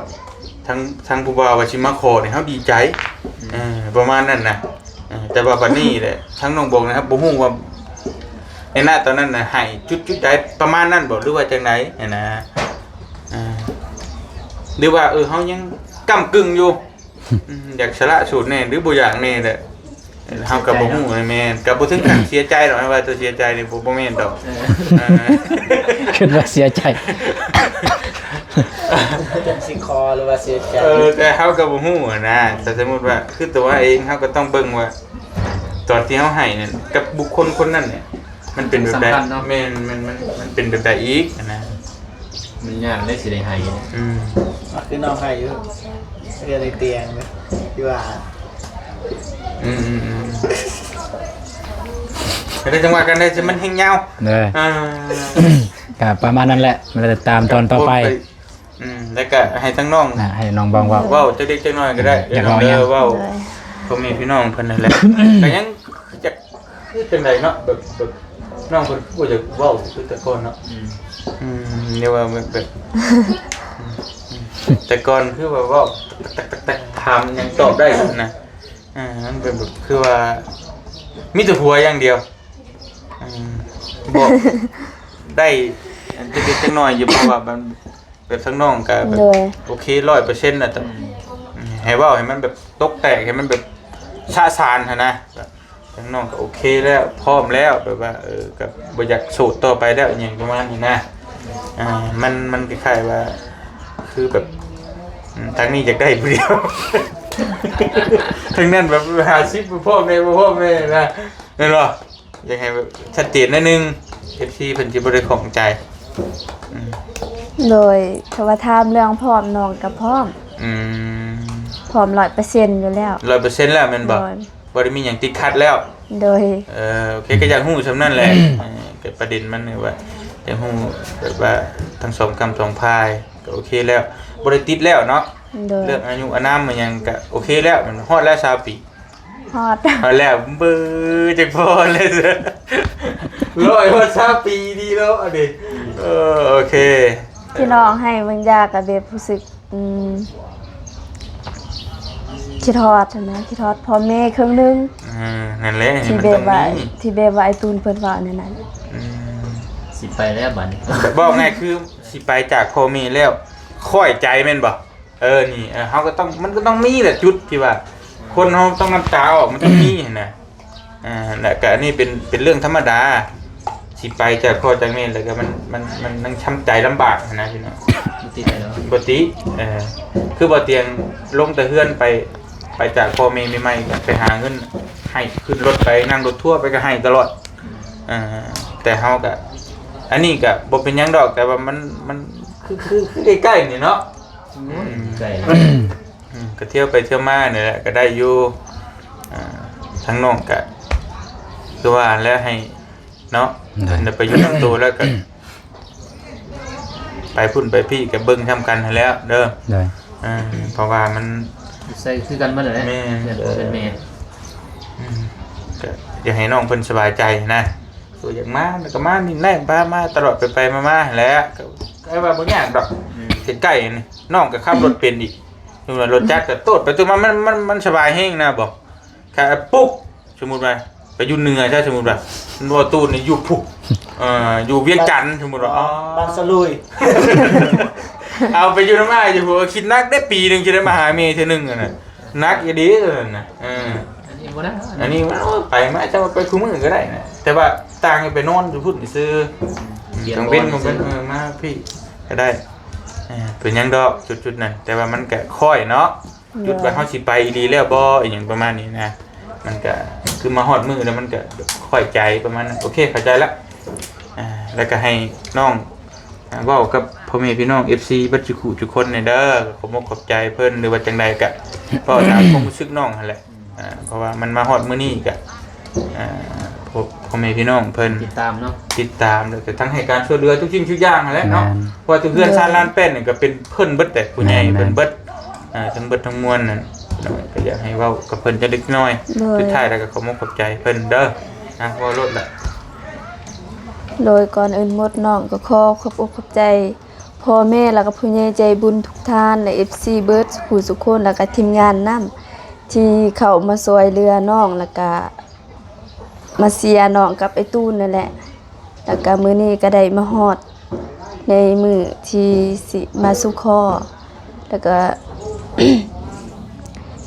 ທາງ ທາງຜູ້ບ່າວວ່າຊິມາຂໍນີ້ ເຮົາດີໃຈ. ອືມ ເອີ ປະມານນັ້ນນະ. ເອີ ແຕ່ວ່າບັດນີ້ແຫຼະ ທາງນ້ອງບອງນະ ບໍ່ຮູ້ວ່າໃນນະຕອນນັ້ນນະ ໃຫ້ຈຸດ ຈຸດໃດ ປະມານນັ້ນບໍ່ ຫຼືວ່າຈັ່ງໃດຫັ້ນນະ? ເອີ ຫຼືວ່າ ເອີ ເຮົາຍັງກ້ຳກຶ່ງຢູ່ ອືມ ຢາກສະຫຼະໂສດແດ່ ຫຼືບໍ່ຢາກແດ່ແຫຼະ ເຮົາກໍບໍ່ຮູ້. ເສຍໃຈເນາະ ແມ່ນ ກໍບໍ່ເຖິງຂັ້ນເສຍໃຈດອກ ວ່າຕົວເສຍໃຈນີ້ບໍ່ ບໍ່ແມ່ນດອກ. ເອີ ເອີ ຄິດວ່າເສຍໃຈ ເປັນຊິຂໍ ຫຼືວ່າເສຍໃຈ. ເອີ ແຕ່ເຮົາກໍບໍ່ຮູ້ຫັ້ນນະ ຖ້າສົມມຸດວ່າ ຄືຕົວເອງ ເຮົາກໍຕ້ອງເບິ່ງວ່າ ຕອນທີ່ເຮົາໃຫ້ນັ້ນ ກັບບຸກຄົນຄົນນັ້ນເນຍ ມັນເປັນແບບໃດ? ສຳຄັນເນາະ ແມ່ນ ມັນ ມັນ ມັນເປັນແບບໃດອີກຫັ້ນນະ? ມັນຍາກເດ້ຊິໄດ້ໃຫ້. ອືມ ຄືນ້ອງໃຫ້ຢູ່ ເລື່ອງໃນຕຽງທີ່ວ່າ. ອືມໆໆ ກໍໄດ້ຈັງຫວະກັນໄດ້ ແຕ່ມັນແຮງຍາວເດີ. ອ່າ ກໍປະມານນັ້ນແຫຼະ ມັນກໍຕາມຕອນຕໍ່ໄປ. ອືມ ແລ້ວກໍໃຫ້ທາງນ້ອງ ອ່າ ໃຫ້ນ້ອງບອງເວົ້າ ເວົ້າຈັກເລັກຈັກນ້ອຍກໍໄດ້. ອ່າ ຢາກເວົ້າຫຍັງ ເວົ້າ ໂດຍ ພໍ່ແມ່ພີ່ນ້ອງເພິ່ນນັ້ນແຫຼະ. ກໍຍັງຢາກ ຄືຈັ່ງໃດເນາະ ແບບ ແບບນ້ອງເພິ່ນບໍ່ຢາກເວົ້າຄືແຕ່ກ່ອນເນາະ. ອືມ ອືມ ເລີຍວ່າແບບ ແບບ ອືມ ແຕ່ກ່ອນຄືວ່າເວົ້າແຕັກໆ ຖາມຫຍັງຕອບໄດ້ນະ. ເອີ ມັນເປັນແບບ ຄືວ່າມີແຕ່ຜົວຢ່າງດຽວ. ອືມ ບອກໄດ້ ອັນເລັກໆ ນ້ອຍໆ ຢູ່ ເພາະວ່າມັນ ແບບທາງນ້ອງກໍແບບ ໂດຍ ໂອເຄ ຮ້ອຍເປີເຊັນນະ ແຕ່ ອືມ ໃຫ້ເວົ້າໃຫ້ມັນແບບຕົກແຕກ ໃຫ້ມັນແບບສະສານຫັ້ນນະ. ແບບທາງນ້ອງກໍໂອເຄແລ້ວ ພ້ອມແລ້ວ ແບບວ່າ ເອີ ກໍບໍ່ຢາກໂສດຕໍ່ໄປແລ້ວ ອີຫຍັງປະມານນີ້ນະ. ອ່າ ມັນ ມັນຄ້າຍໆ ວ່າ ຄືແບບ ອືມ ທາງນີ້ຢາກໄດ້ຜູ້ດຽວ ທາງນັ້ນແບບຫາສິບບໍ່ພໍແມ່ ບໍ່ພໍແມ່ນະ ແມ່ນບໍ່? ຢາກໃຫ້ແບບຊັດເຈນໜ້ອຍໜຶ່ງ ເອັຟຊີ ເພິ່ນຊິບໍ່ໄດ້ຂ້ອງໃຈ. ອືມ ໂດຍ ເພາະວ່າຖາມເລື່ອງພ້ອມ ນ້ອງກໍພ້ອມ. ອືມ ພ້ອມຮ້ອຍເປີເຊັນຢູ່ແລ້ວ. ຮ້ອຍເປີເຊັນແລ້ວແມ່ນບໍ່? ໂດຍ ບໍ່ໄດ້ມີຫຍັງຕິດຂັດແລ້ວ. ໂດຍ ເອີ ໂອເຄ ກໍຢາກຮູ້ສ່ຳນັ້ນແຫຼະ. ເອີ ກໍປະເດັນມັນວ່າ ຢາກຮູ້ແບບວ່າທັງສອງກ້ຳສອງຝ່າຍ ກໍໂອເຄແລ້ວ ບໍ່ໄດ້ຕິດແລ້ວເນາະ. ໂດຍ ເລື່ອງອາຍຸອານາມຫຍັງກໍໂອເຄແລ້ວ ມັນຮອດແລ້ວຊາວປີ. ຮອດ ຮອດແລ້ວ ເບີ ຈັກພໍແລ້ວ ຮ້ອຍຮອດຊາວປີດີເນາະ ອັນນີ້. ເອີ ໂອເຄ ພີ່ນ້ອງໃຫ້ເບິ່ງຢາກະແບບຮູ້ສຶກ ອືມ ຄິດຮອດຫັ້ນນະ ຄິດຮອດພໍ່ແມ່ເຄິ່ງໜຶ່ງ. ເອີ ນັ້ນແຫຼະ ທີ່ແບບວ່າ ທີ່ແບບວ່າໄອ້ຕູນເພິ່ນເວົ້ານັ້ນນະ. ອືມ ຊິໄປແລ້ວບັດນີ້ ເວົ້າງ່າຍຄືຊິໄປຈາກພໍ່ແມ່ແລ້ວ ຄ້ອຍໃຈແມ່ນບໍ່? ເອີ ນີ້ ເອີ ເຮົາກໍຕ້ອງ ມັນກໍຕ້ອງມີແຫຼະ ຈຸດທີ່ວ່າຄົນເຮົາຕ້ອງນ້ຳຕາອອກ ມັນຕ້ອງມີຫັ້ນນະ. ອ່າ ແລະກະອັນນີ້ເປັນ ເປັນເລື່ອງທຳມະດາ ຊິໄປຈາກພໍ່ຈາກແມ່ ແລ້ວກະມັນ ມັນ ມັນຍັງທຳໃຈລຳບາກຫັ້ນນະພີ່ນ້ອງ. ບໍ່ຕິດໃດເນາະ ບໍ່ຕິດ. ເອີ ຄືບໍ່ຕຽງລົງແຕ່ເຮືອນໄປ ໄປຈາກພໍ່ແມ່ໃໝ່ໆ ໄປຫາເງິນ ໃຫ້ຂຶ້ນລົດໄປ ນັ່ງລົດທົວໄປກໍໄຫ້ຕະຫຼອດ. ເອີ ແຕ່ເຮົາກະ ອັນນີ້ກະບໍ່ເປັນຫຍັງດອກ ແຕ່ວ່າມັນ ມັນ ຄື ຄື ຄືໃກ້ໆ ນີ້ເນາະ. ອືມ ໃກ້ ອືມ ກໍທ່ຽວໄປທ່ຽວມານີ້ແຫຼະ ກໍໄດ້ຢູ່. ອ່າ ທາງນ້ອງກໍຄືວ່າແຫຼະ ໃຫ້ເນາະ ໂດຍ ໄດ້ໄປຢູ່ນຳໂຕແລ້ວກໍ ໄປພຸ້ນໄປພີ້ກໍເບິ່ງນຳກັນຫັ້ນແຫຼະເດີ. ໂດຍ ເອີ ເພາະວ່າມັນ ໃສ່ຄືກັນໝົດແຫຼະ. ແມ່ນ ເປັນພໍ່ເປັນແມ່. ອືມ ກໍຢາກໃຫ້ນ້ອງເພິ່ນສະບາຍໃຈນະ. ໂຕຢາກມາ ແລ້ວກໍມານີ້ແຫຼະ ພາມາຕະຫຼອດ ໄປໆມາໆຫັ້ນແຫຼະ ກໍ ກໍວ່າບໍ່ຍາກດອກ. ອືມ ໃກ້ໆນີ້ ນ້ອງກໍຂັບລົດເປັນອີກ ຢູ່ວ່າລົດຈັກກໍໂຕດໄປໂຕດມາ ມັນ ມັນ ມັນສະບາຍແຮງນະ. ບໍ່ ຖ້າປຸກ ສົມມຸດວ່າໄປຢູ່ເໜືອຊະ ສົມມຸດວ່າ ມັນບໍ່ຕູ້ນີ້ຢູ່ພຸ້ນ ເອີ ຢູ່ວຽງຈັນ ສົມມຸດວ່າ ອໍ ບ້ານສະລຸຍ ເອົາໄປຢູ່ນຳອ້າຍຢູ່ພຸ້ນ ຄິດໜັກເດ້ ປີໜຶ່ງຊິໄດ້ມາຫາແມ່ເທື່ອໜຶ່ງຫັ້ນນະ. ໜັກອີ່ຫຼີນັ້ນນະ. ເອີ ອັນນີ້ບໍ່ໄດ້ ອັນນີ້ ໂອ້ຍ ໄປມາ ເຈົ້າໄປຄູ່ມື້ກໍໄດ້ນະ ແຕ່ວ່າຕ່າງໄປນອນຢູ່ພຸ້ນຊື່ ອືມ ກາງເວັນ ກາງເວັນ ເອີ ມາພີ້ກໍໄດ້. ເອີ ເປັນຫຍັງດອກຈຸດໆນັ້ນ ແຕ່ວ່າມັນກະຄ້ອຍເນາະ ໂດຍ ຈຸດວ່າເຮົາຊິໄປອີ່ຫຼີແລ້ວບໍ່ ອີ່ຫຍັງປະມານນີ້ນະ. ມັນກະຄືມາຮອດມື້ແລ້ວ ມັນກະຄ້ອຍໃຈປະມານນັ້ນ. ໂອເຄ ເຂົ້າໃຈລະ. ອ່າ ແລ້ວກະໃຫ້ນ້ອງ ອ່າ ເວົ້າກັບພໍ່ແມ່ພີ່ນ້ອງ ເອັຟຊີ ເບິດສູ່ຄູ່ສູ່ຄົນແດ່ເດີ. ຂອບອົກຂອບໃຈເພິ່ນ ຫຼືວ່າຈັ່ງໃດກະເວົ້າຕາມຄວາມຮູ້ສຶກນ້ອງຫັ້ນແຫຼະ. ອ່າ ເພາະວ່າມັນມາຮອດມື້ນີ້ກະ ອ່າ ພໍ່ ພໍ່ແມ່ພີ່ນ້ອງເພິ່ນຕິດຕາມເນາະ ຕິດຕາມ ແລ້ວກະທັງໃຫ້ການຊ່ວຍເຫຼືອທຸກສິ່ງທຸກຢ່າງຫັ້ນແຫຼະເນາະ. ແມ່ນ. ເພາະວ່າທຸກເຮືອນຊານລານແປ້ນນີ້ກະເປັນເພິ່ນເບິດແຫຼະ ຜູ້ໃຫຍ່ເພິ່ນເບິດ. ອ່າ ທັງເບິດທັງມວນນັ້ນ ກະຢາກໃຫ້ເວົ້າກັບເພິ່ນຈັກເລັກນ້ອຍ. ໂດຍ. ສຸດທ້າຍແລ້ວກະຂອບອົກຂອບໃຈເພິ່ນເດີ. ອ່າ ເວົ້າໂລດລະ. ໂດຍ. ກ່ອນອື່ນໝົດ ນ້ອງກະຂໍຂອບອົກຂອບໃຈພໍ່ແມ່ ແລ້ວກະຜູ້ໃຫຍ່ໃຈບຸນທຸກທ່ານ ແລະ ເອັຟຊີ ເບິດສູ່ຄູ່ສູ່ຄົນ ແລ້ວກະທີມງານນຳ ທີ່ເຂົ້າມາຊ່ວຍເຫຼືອນ້ອງ ແລ້ວກະມາເຊຍນ້ອງກັບອ້າຍຕູນນັ້ນແຫຼະ. ແລ້ວກະມື້ນີ້ກະໄດ້ມາຮອດໃນມື້ທີ່ຊິມາສູ່ຂໍ ແລ້ວກະ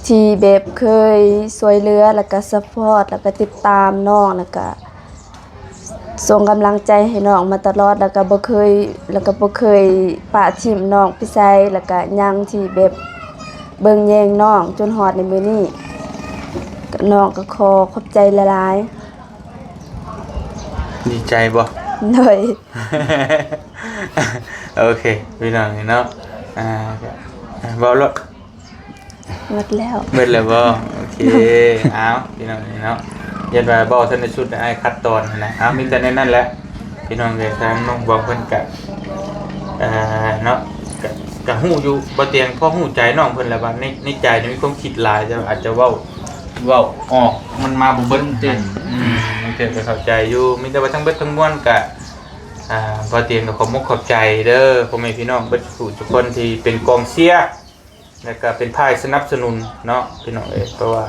ທີ່ແບບເຄີຍຊ່ວຍເຫຼືອ ແລ້ວກະຊັບພອດ ແລ້ວກະຕິດຕາມນ້ອງ ແລ້ວກະສົ່ງກຳລັງໃຈໃຫ້ນ້ອງມາຕະຫຼອດ ແລ້ວກະບໍ່ເຄີຍ ແລ້ວກະບໍ່ເຄີຍປະຖິ້ມນ້ອງໄປໃສ ແລ້ວກະຍັງທີ່ແບບເບິ່ງແຍງນ້ອງຈົນຮອດໃນມື້ນີ້ ກະ ນ້ອງກະຂໍຂອບໃຈຫຼາຍໆ. ດີໃຈບໍ່? ໂດຍ. ໂອເຄ ພີ່ນ້ອງເນາະ ອ່າ ເວົ້າໂລດ. ໝົດແລ້ວ. ໝົດແລ້ວບໍ່? ໂອເຄ. ອ້າວ ພີ່ນ້ອງເນາະ ຢ້ານວ່າເວົ້າທັນໄດ້ສຸດ ອ້າຍຂັດຕອນຫັ້ນນະ. ອ້າວ ມີແຕ່ແນວນັ້ນແຫຼະ ພີ່ນ້ອງເອີຍ. ທາງນ້ອງບອມເພິ່ນກະ ເອີ ເນາະ ກະ ກະຮູ້ຢູ່ ບໍ່ຕຽງພໍຮູ້ໃຈນ້ອງເພິ່ນແຫຼະ ວ່າໃນ ໃນໃຈນີ້ມີຄວາມຄິດຫຼາຍ ແຕ່ວ່າອາດຈະເວົ້າ ເວົ້າອອກມັນມາບໍ່ເບິດ. ຕື່ນເຕັ້ນ. ອືມ ບາງເທື່ອກະເຂົ້າໃຈຢູ່. ມີແຕ່ວ່າທັງເບິດທັງມວນກະ ອ່າ ບໍ່ຕຽງກະຂອບອົກຂອບໃຈເດີ ພໍ່ແມ່ພີ່ນ້ອງເບິດສູ່ທຸກຄົນທີ່ເປັນກອງເຊຍ ແລະກະເປັນຝ່າຍສະໜັບສະໜູນເນາະ ພີ່ນ້ອງເອີຍ. ເພາະວ່າ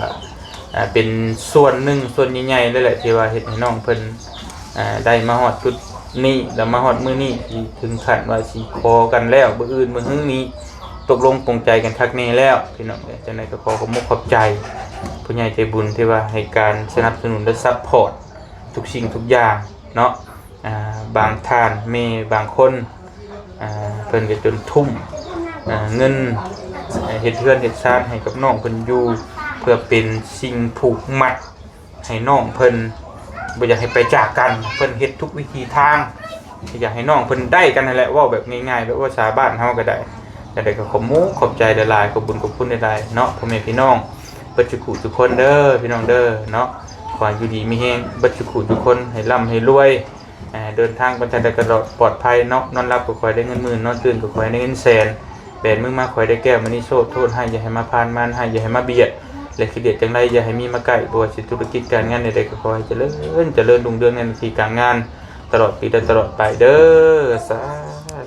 ອ່າ ເປັນສ່ວນໜຶ່ງ ສ່ວນໃຫຍ່ໆເລີຍແຫຼະ ທີ່ວ່າເຮັດໃຫ້ນ້ອງເພິ່ນ ອ່າ ໄດ້ມາຮອດຈຸດນີ້ ແລ້ວມາຮອດມື້ນີ້ ທີ່ເຖິງຂັ້ນວ່າຊິຂໍກັນແລ້ວ ມື້ອື່ນມື້ຮືນີ້ຕົກລົງປົງໃຈກັນຄັກແນ່ແລ້ວ ພີ່ນ້ອງເອີຍ. ຈັ່ງໃດກະຂໍຂອບອົກຂອບໃຈຜູ້ໃຫຍ່ໃຈບຸນທີ່ວ່າໃຫ້ການສະໜັບສະໜູນ ແລະ ຊັບພອດທຸກສິ່ງທຸກຢ່າງເນາະ. ອ່າ ບາງທ່ານແມ່ບາງຄົນ ອ່າ ເພິ່ນກະຈົນທຸ່ມ ອ່າ ເງິນ ເຮັດເຮືອນເຮັດຊານໃຫ້ກັບນ້ອງເພິ່ນຢູ່ ເພື່ອເປັນສິ່ງຜູກມັດໃຫ້ນ້ອງເພິ່ນ ບໍ່ຢາກໃຫ້ໄປຈາກກັນ. ເພິ່ນເຮັດທຸກວິທີທາງ ຢາກໃຫ້ນ້ອງເພິ່ນໄດ້ກັນຫັ້ນແຫຼະ ເວົ້າແບບງ່າຍໆ ແບບພາສາບ້ານເຮົາກະໄດ້. ຈັ່ງໃດກະຂອບອົກຂອບໃຈຫຼາຍໆ ຂອບບຸນຂອບຄຸນຫຼາຍໆເນາະ ພໍ່ແມ່ພີ່ນ້ອງເບິດສູ່ຄູ່ສູ່ຄົນເດີ ພີ່ນ້ອງເດີເນາະ. ຂໍໃຫ້ຢູ່ດີມີແຮງເບິດສູ່ຄູ່ທຸກຄົນ ໃຫ້ລ່ຳໃຫ້ລວຍ ອ່າ ເດີນທາງໄປທາງໃດກະປອດໄພເນາະ. ນອນຫຼັບກະຂໍໃຫ້ໄດ້ເງິນໝື່ນ ນອນຕື່ນກະຂໍໃຫ້ໄດ້ເງິນແສນ. ແບມືມາຂໍໃຫ້ໄດ້ແກ້ວມະນີໂຊກ ໂທດຮ້າຍຢ່າໃຫ້ມາຜ່ານ ມານຮ້າຍຢ່າໃຫ້ມາບຽດ ແລະ ຂີ້ດຽດຈັ່ງໃດຢ່າໃຫ້ມີມາໃກ້. ບໍ່ວ່າຊິທຸລະກິດການງານແນວໃດກະຂໍໃຫ້ຈະເລີນ ຈະເລີນຮຸ່ງເຮືອງໃນໜ້າທີ່ການງານ ຕະຫຼອດປີ ແລະ ຕະຫຼອດໄປເດີ. ສາ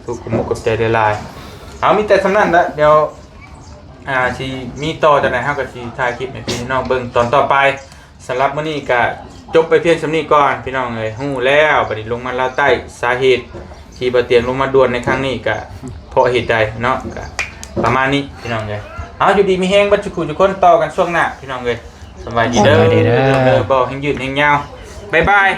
ທຸ ຂອບອົກຂອບໃຈຫຼາຍໆ. ເອົາ ມີແຕ່ສ່ຳນັ້ນລະ ດຽວ ອ່າ ຊິມີຕໍ່ຈັ່ງໃດ ເຮົາກະຊິຖ່າຍຄລິບໃຫ້ພີ່ໃຫ້ນ້ອງເບິ່ງຕອນຕໍ່ໄປ. ສຳລັບມື້ນີ້ກະຈົບໄປພຽງສ່ຳນີ້ກ່ອນ ພີ່ນ້ອງເອີຍ. ຮູ້ແລ້ວ ບາດນີ້ລົງມາລາວໃຕ້ ສາເຫດທີ່ບໍ່ຕຽງລົງມາດ່ວນໃນຄັ້ງນີ້ກະເພາະເຫດໃດເນາະ ກະປະມານນີ້ ພີ່ນ້ອງເອີຍ. ເອົາ ຢູ່ດີມີແຮງເບິດສູ່ຄູ່ທຸກຄົນ ຕໍ່ກັນຊ່ວງໜ້າ ພີ່ນ້ອງເອີຍ. ສະບາຍດີເດີ ສະບາຍດີເດີ ເດີ ບໍ່ແຮງຍືດແຮງຍາວ ບາຍບາຍ.